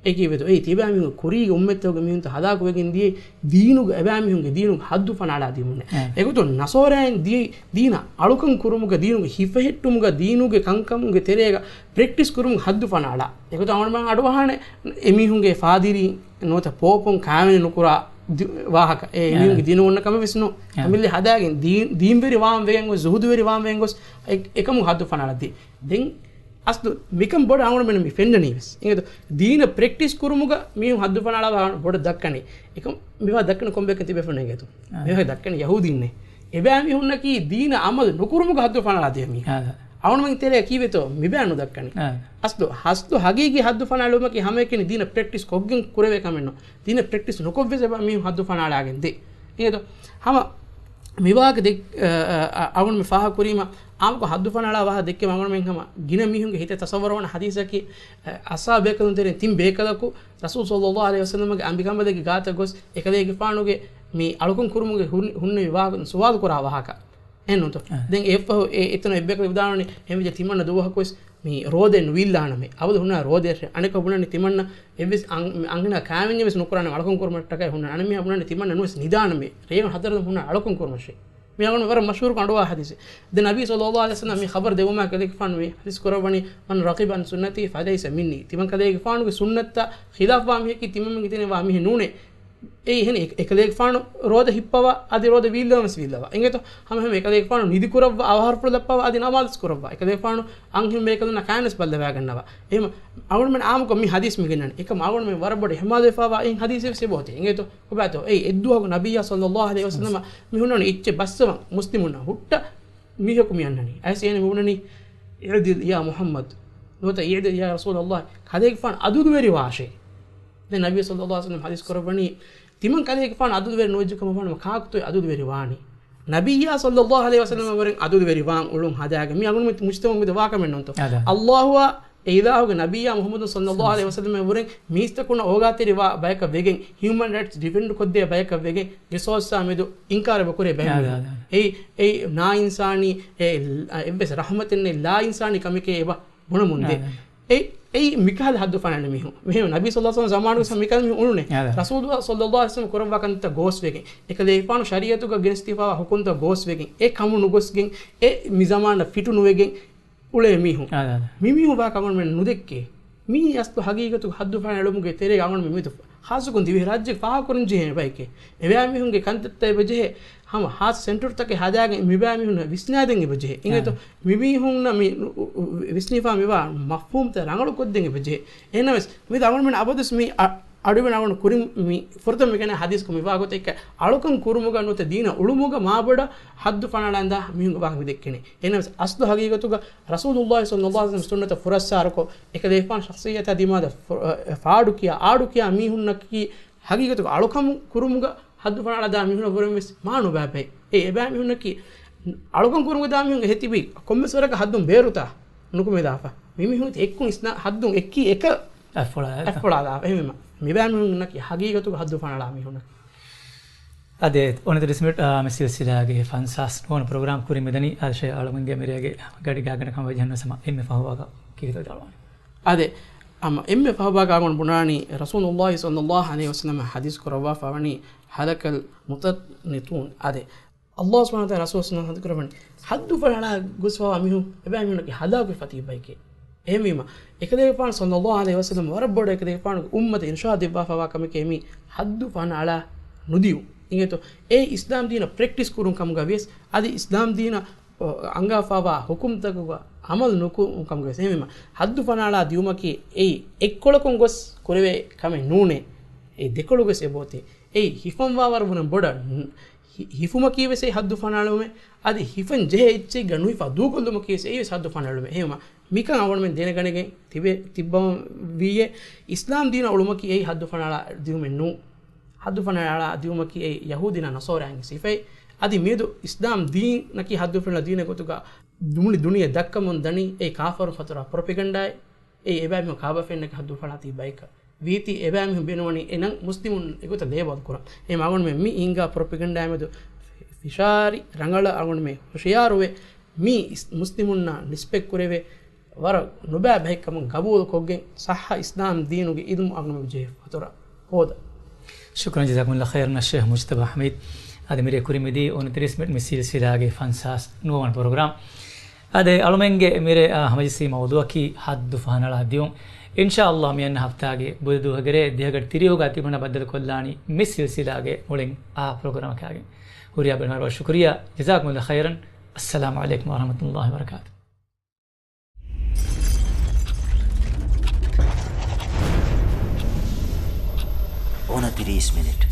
އެކީ ވެތޯ، އެއީ ތިބާމީހުން ކުރީގެ އުއްމަތްތަކުގެ މީހުންތައް ހަލާކުވެގެން ދިޔައީ ދީނުގެ، އެބާމީހުންގެ ދީނުގެ ހައްދު ފަނާޅާ ދިޔުމުންނޭ. އެ. އެގޮތުން ނަސޯރާއިން ދިޔައީ ދީނަށް އަޅުކަން ކުރުމުގަ، ދީނުގެ ހިފެހެއްޓުމުގަ، ދީނުގެ ކަންކަމުގެ ތެރޭގަ ޕްރެކްޓިސް ކުރުމުގެ ހައްދު ފަނާޅާ. އެގޮތަށް އަޅުގަނޑުމެން އަޑުއަހާނެ އެމީހުންގެ ފާދިރީން ނުވަތަ ޕޯޕުން ކާވެނި ނުކުރާ ދި-، ވާހަކަ. އެ އެމީހުންގެ ދީނު އޮންނަ ކަމެއް ވެސް ނޫން. އެ. ފެމިލީ ހަދާގެން ދީ-، ދީންވެރި ވާން ވެގެން ގޮސް، ޒުހުދުވެރި ވާން ވެގެން ގޮސް، އެ-، އެކަމުގެ ހައްދު ފަނާޅާ ދި. ދެން އަސްލު މިކަން ބޮޑަށް އަޅުގަނޑުމެން މި ފެންނަނީ ވެސް. އިނގޭތޯ، ދީނަށް ޕްރެކްޓިސް ކުރުމުގަ މީހުން ހައްދު ފަނާޅާ ބޮޑަށް ދައްކަނީ. އެކަމް މިވާ ދައްކަން ކޮންބައެއް ތިބޭފުޅުން އިނގޭތޯ. އާ. މިވާ ދައްކަނީ ޔަހޫދީންނޭ. އެބައިމީހުންނަކީ ދީނަށް އަމަލު ނުކުރުމުގަ ހައްދު ފަނާޅާ ދިޔަ މީހުން. އާ. އަޅުގަނޑުމެން ތެރެއަށް ކީއްވެތޯ މިބައި ނުދައްކަނީ. އާ. އަސްލު، އަސްލު ހަގީގީ ހައްދު ފަނާޅުވުމަކީ ހަމައެކަނި ދީނަށް ޕްރެކްޓިސް ކޮށްގެން ކުރެވޭ ކަމެއް ނޫން. ދީނަށް ޕްރެކްޓިސް ނުކޮށްވެސް އެބަ މީހުން ހައްދު ފަނާޅާގެން ދޭ. އިނގޭތޯ؟ ހަމަ މިވާގެ ދެ-، އަ، އަ، އަ، އަޅުގަނޑު މި ފާހަގަ ކުރީމަ، އާންމުކޮށް ހައްދު ފަނާޅާ ވާހަކަ ދެއްކެ އަޅުގަނޑުމެން ހަމަ ގިނަ މީހުންގެ ހިތަށް ތަސައްވަރު ވަން ހަދީސަކީ، އަ، އަސްހާބު ބޭކަލުން ތެރެއިން ތިން ބޭކަލަކު ރަސޫލު ޞައްލައްލާހު ޢަލައިހި ވަސައްލަމަގެ އަނބިކަނބަލެއްގެ ގާތަށް ގޮސް، އެކަލޭގެފާނުގެ މި އަޅުކަން ކުރުމުގެ ހުން-، ހުންނެވި ވާހަކަ ސުވާލު ކުރާ ވާހަކަ. އެހެންނޫންތޯ؟ އަ. ދެން އެއަށްފަހު އެ އެތަނު އެއްބޭކަލު ވިދާޅުވަނީ، އެހެންވެއްޖެ ތިމަންނަ ދުވަހަކުވެސް މި ރޯދައެއް ނުވީއްލާނަމޭ. އަބަދު ހުންނާނެ ރޯދައެއް. އަނެކަކު ބުނަނީ ތިމަންނަ އެއްވެސް އަން-، އަންހެނާ ކާވެންޏެއް ވެސް ނުކުރާނަމޭ، އަޅުކަން ކުރުމަށްޓަކައި ހުންނާނެ. އަނެއްމީހާ ބުނަނީ ތިމަންނަ ނުވެސް ނިދާނަމޭ. ރޭގަނޑު ހަތަރު ދުވަހު ހުންނާނެ އަޅުކަން ކުރުމަށޭ. މި އަޅުގަނޑު ވަރަށް މަޝްހޫރު ކަނޑުވާ ހަދީސެއް. ދެން ނަބީ ޞައްލައްލާހު ޢަލައިހި ވަސައްލަމަ މި ޚަބަރު ދެއްވުމާ ކަލޭގެފާނު މި ޙަދީޘް ކުރައްވަނީ، "من رغب عن سنتي فليس مني." ތިމަން ކަލޭގެފާނުގެ ސުންނަތަށް ޚިލާފްވާ މީހަކީ ތިމަންމެންގެ ތެރެއިން ވާ މީހެއް ނޫނޭ. އެއީ އެހެން އެ-، އެކަލޭގެފާނު ރޯދަ ހިއްޕަވާ، އަދި ރޯދަ ވީއްލަވާ ވެސް ވީއްލަވާ. އިނގޭތޯ؟ ހަމަ އެހެން އެކަލޭގެފާނު ނިދި ކުރައްވާ، އަވަހާރަފުޅު ދައްޕަވާ، އަދި ނަމާދު ވެސް ކުރައްވާ. އެކަލޭގެފާނު އަންހެން ބޭކަލުންނާ ކާވެނި ވެސް ބައްލަވާގަންނަވާ. އެހެން އަޅުގަނޑުމެން އާންމުކޮށް މި ޙަދީޘް މި ގެންނަނީ. އެކަމް އަޅުގަނޑުމެން ވަރަށް ބޮޑަށް އެހުމާލުވެފަވާ އެހެން ޙަދީޘެއް ވެސް އެބައޮތޭ. އިނގޭތޯ؟ ކޮބާތޯ؟ އެއީ އެއްދުވަހަކު ނަބިއްޔާ ޞައްލައްލާހު ޢަލައިހި ވަސައްލަމަ މި ހުންނަނީ އެއްޗެއް ބައްސަވަން މުސްލިމުންނަށް ހުއްޓަ މީހަކު މި އަންނަނީ. އައިސް އޭނަ މި ބުނަނީ، "اعدل يا محمد." ނުވަތަ، "اعدل يا رسول الله." ކަލޭގެފާނު އަދުލުވެރި ވާށޭ. ދެން ނަބީ ޞައްލައްލާހު ޢަލައިހި ވަސައްލަމަ ޙަދީޘް ކުރައްވަނީ، ތިމަން ކަލޭގެފާނު އަދުލުވެރި ނުވެއްޖެ ކަމަށް ވާނަމަ ކާކުތޯ އަދުލުވެރި ވާނީ؟ ނަބިއްޔާ ޞައްލައްލާހު ޢަލައިހި ވަސައްލަމަ ވަރަށް އަދުލުވެރި ވާން އުޅުން ހަދާގެން މި އަޅުގަނޑު މުޖްތަމަޢު މެދު ވާ ކަމެއް ނޫންތޯ؟ އާދެ. އައްލާހުއާ އެ އިލާހުގެ ނަބިއްޔާ މުޙައްމަދު ޞައްލައްލާހު ޢަލައިހި ވަސައްލަމަ ވުރެން މީސްތަކުންނަށް އޯގާތެރިވާ ބަޔަކަށް ވެގެން، ހިއުމަން ރައިޓްސް ޑިފެންޑް ކޮށްދޭ ބަޔަކަށް ވެގެން، ގެސޯސްއާ މެދު އިންކާރު އެބަ ކުރޭ ބައެއް އާ، މީހުން. އާ، އާ. އެއީ، އެއީ ނާއިންސާނީ، އެ، އެއްވެސް ރަޙުމަތެއް ނެތް، ލާއިންސާނީ ކަމެކޭ އެބަ ބުނަމުންދޭ. އާ، އާ. އެއީ، އެއީ މިކަހަލަ ހައްދު ފަނާޅު މީހުން. މިހެން ނަބީ ޞައްލައްލާހު ޢަލައިހި ވަސައްލަމަ ޒަމާނުގެ މިކަހަލަ މީހުން އުޅުނޭ. އާ، އާ. ރަސޫލު ޞައްލައްލާހު ޢަލައިހި ވަސައްލަމަ ކުރައްވާ ކަންތައް ގޯސްވެގެން، އެކަލޭގެފާނު ޝަރީޢަތުގަ ގެނެސްދީފާވާ ޙުކުމްތައް ގޯސްވެގެން، އެ ކަމު ނުގޮސްގެން، އެ މި ޒަމާނަށް ފިޓު ނުވެގެން، އުޅޭ މީހުން. އާ، އާ، އާ. މި މީހުން ވާ ކަމަށް ނުދެއްކޭ. މީ އަސްލު ހަގީގަތުގަ ހައްދު ފަނާޅުމުގެ ތެރޭގަ އަޅުގަނޑު މި މިތު ޚާއްޞަކޮށް ދިވެހިރާއްޖޭގަ ފާހަގަކުރަން ޖެހޭ ބަޔެކޭ. އެބައިމީހުންގެ ކަންތައްތައް އެބަޖެހޭ. ހަމަ ޚާއްޞަ ސެންޓަރުތަކެއް ހަދާގެން މިބައިމީހުން ވިސްނާދޭން އެބަޖެހޭ. އިނގޭތޯ؟ އާ. މިމީހުންނަށް މި ވިސްނިފާ މިވާ މަފްހޫމްތައް ރަނގަޅުކޮށްދޭން އެބަޖެހޭ. އެހެންނަމަވެސް، މި އަޅުގަނޑުމެން އަބަދުވެސް މި އަ-، އަޑުއިވުނު އަޅުގަނޑު ކުރިން މި ފުރަތަމަ މި ގެނައި ހަދީސްކޮށް މިވާ ގޮތަށް އަޅުކަން ކުރުމުގަ ނުވަތަ ދީނަށް އުޅުމުގަ މާބޮޑަށް ހައްދު ފަނާޅާންދާ މީހުންގެ ވާހަކަ މި ދެއްކެނީ. އެހެންނަމަވެސް އަސްލު ހަގީގަތުގަ ރަސޫލުއްލާހި ޞައްލައްލާހު ޢަލައިހި ވަސައްލަމަ ސުންނަތަށް ފުރައްސާރަކޮށް، އެކަލޭގެފާނު ޝަޚްޞިއްޔަތާ ދިމާލަށް ފު-، އަ، ފާޑުކިޔާ، އާޑުކިޔާ މީހުންނަކީ ހަގީގަތުގަ އަޅުކަން ކުރުމުގަ ހައްދު ފަނާޅާދާ މީހުންނަށްވުރެން ވެސް މާ ނުބައިބައި. އެ އެބައިމީހުންނަކީ އަޅުކަން ކުރުމުގަ ދާ މީހުން އެހެތިބީ ކޮންމެސް ވަރަކަށް ހައްދުން ބޭރުތާ ނުކުމެދާފަ. މި މީހުން އެއްކުން އިސްނާ ހައްދުން އެއްކީ އެކަ އަތްފުޅާ، އަތްފުޅާލާ. އެހެންވީމަ، މިބައިމީހުންނަކީ ހަގީގަތުގަ ހައްދު ފަނާޅާ މީހުންނަކީ. އާދެ، އޮނިތު ރިސްމިޓް، އާ، މި ސިލްސިލާގެ ފަންސާސް ނުވަނަ ޕްރޮގްރާމް ކުރި މިދަނީ، އާދެ، ޝޭޚް އަޅުގަނޑުގެ މިރޭގެ ގަޑި ގާގަނޑަކަމަށް ވެއްޖެ ހަންނަސަމަ އެންމެ ފަހުވާގަ ކީކޭތޯ ދަޅުވާނެ. އާދެ، އަމަ އެންމެ ފަހުވާގަ އަޅުގަނޑު ބުނާނީ ރަސޫލުއްލާހި ޞައްލައްލާހު ޢަލައިހި ވަސައްލަމަ ޙަދީޘް ކުރައްވާފަވަނީ، "هلك المتقنطون." އާދެ، އައްލާހު ސުބްޙާނަހު ވަތަޢާލާ ރަސޫލު ޞައްލައްލާހު ޢަލައިހި ވަސައްލަމަ ޙަދީޘް ކުރައްވަނީ، ހައްދު ފަނާޅާ ގޮސްފަވާ މީހުން، އެބައިމީހުންނަކީ ހަލާކުވެފަ ތިބި ބަޔެކޭ. އެހެންވީމަ، އެކަލޭގެފާނު ޞައްލައްލާހު ޢަލައިހި ވަސައްލަމަ ވަރަށް ބޮޑަށް އެކަލޭގެފާނުގެ އުއްމަތަށް އިރުޝާދު ދެއްވާފަވާ ކަމެކޭ މީ ހައްދު ފަނާޅާ ނުދިޔުން. އިނގޭތޯ؟ އެ އިސްލާމް ދީނަށް ޕްރެކްޓިސް ކުރުން ކަމުގަ ވިޔަސް، އަދި އިސްލާމް ދީނަށް، އޮ، އަންގާފަވާ ޙުކުމްތަކުގަ ޢަމަލު ނުކުރުން ކަމުގަ ވިޔަސް. އެހެންވީމަ، ހައްދު ފަނާޅާ ދިޔުމަކީ އެއީ އެއްކޮޅަކުން ގޮސް ކުރެވޭ ކަމެއް ނޫނޭ. އެ ދެކޮޅުގަ ވެސް އެބައޮތޭ. އެއީ ހިފަންވާވަރަށް ވުރެ ބޮޑަށް ހި-، ހިފުމަކީ ވެސް އެއީ ހައްދު ފަނާޅުވުމެއް، އަދި ހިފަން ޖެހޭ އެއްޗެއްގަ ނުހިފާ ދޫކޮށްލުމަކީ ވެސް އެއީ ވެސް ހައްދު ފަނާޅުވުމެއް. އެހެންވީމަ، މިކަން އަޅުގަނޑުމެން ދެނެގަނެގެން ތިބެ-، ތިއްބަވަން ވީއޭ، އިސްލާމް ދީނަށް އުޅުމަކީ އެއީ ހައްދު ފަނާޅާ ދިޔުމެއް ނޫން. ހައްދު ފަނާޅާ ދިޔުމަކީ އެއީ ޔަހޫދީންނާ ނަޞާރާއިންގެ ސިފައެއް. އަދި މިއަދު އިސްލާމް ދީނަކީ ހައްދު ފަނާޅާ ދީނެއް ގޮތުގަ ދުނި ދުނިޔެ ދައްކަމުން ދަނީ އެއީ ކާފަރުން ފަތުރާ ޕްރޮޕެގަންޑާއެއް. އެއީ އެބައިމީހުން ކާބަފެންނަކީ ހައްދު ފަނާޅާ ތިބި ބަޔަކަށް. ވީތީ އެބައިމީހުން ބޭނުންވަނީ އެނަން މުސްލިމުން އެގޮތަށް ލޭބަލް ކުރަން. އެހެންވީމަ އަޅުގަނޑުމެން މި އިންގާ ޕްރޮޕެގަންޑާއާ މެދު ފި-، ފިޝާރި ރަނގަޅަށް އަޅުގަނޑުމެން ހުޝިޔާރުވެ، މީ އިސް-، މުސްލިމުންނާ ނިސްބަތް ކުރެވޭ ވަރަށް ނުބައި ބަހެއްކަމުން ގަބޫލުކޮށްގެން، ޞައްޙަ އިސްލާމް ދީނުގެ އިލްމު އަންނަމުން ޖެހޭ ފަތުރަ ހޯދަން. ޝުކުރަން ޖަޒާކުމުﷲ ޚައިރަން އައްޝައިޚް މުޖްތަބާ ޙަމީދު. އަދި މިރޭ ކުރިމަތި އޮނަތިރީސް މިނިޓް މި ސިލްސިލާގެ ފަންސާސް ނުވަވަނަ ޕްރޮގްރާމް. އަދި އަޅުމެންގެ މިރޭ، އާ، ހަމަޖެއްސި މައުޟޫޢަކީ ޙައްދު ފަހަނަޅާ ދިޔުން. އިންޝާﷲ މިއަންނަ ހަފްތާގެ ބުދު ދުވަހުގެ ރޭ ދިހަގަޑި ތިރީހުގަ ތިބުނަ ބައްދަލުކޮށްލާނީ މި ސިލްސިލާގެ މުޅިން އާ ޕްރޮގްރާމަކާގެން. ހުރިހާ ބެލުމަށް ވަރަށް ޝުކުރިއްޔާ. ޖަޒާކުމުﷲ ޚައިރަން. އައްސަލާމު ޢަލައިކުމް ވަރަޙްމަތުﷲ ވަބަރަކާތު. އޮނަތިރީސް މިނިޓް.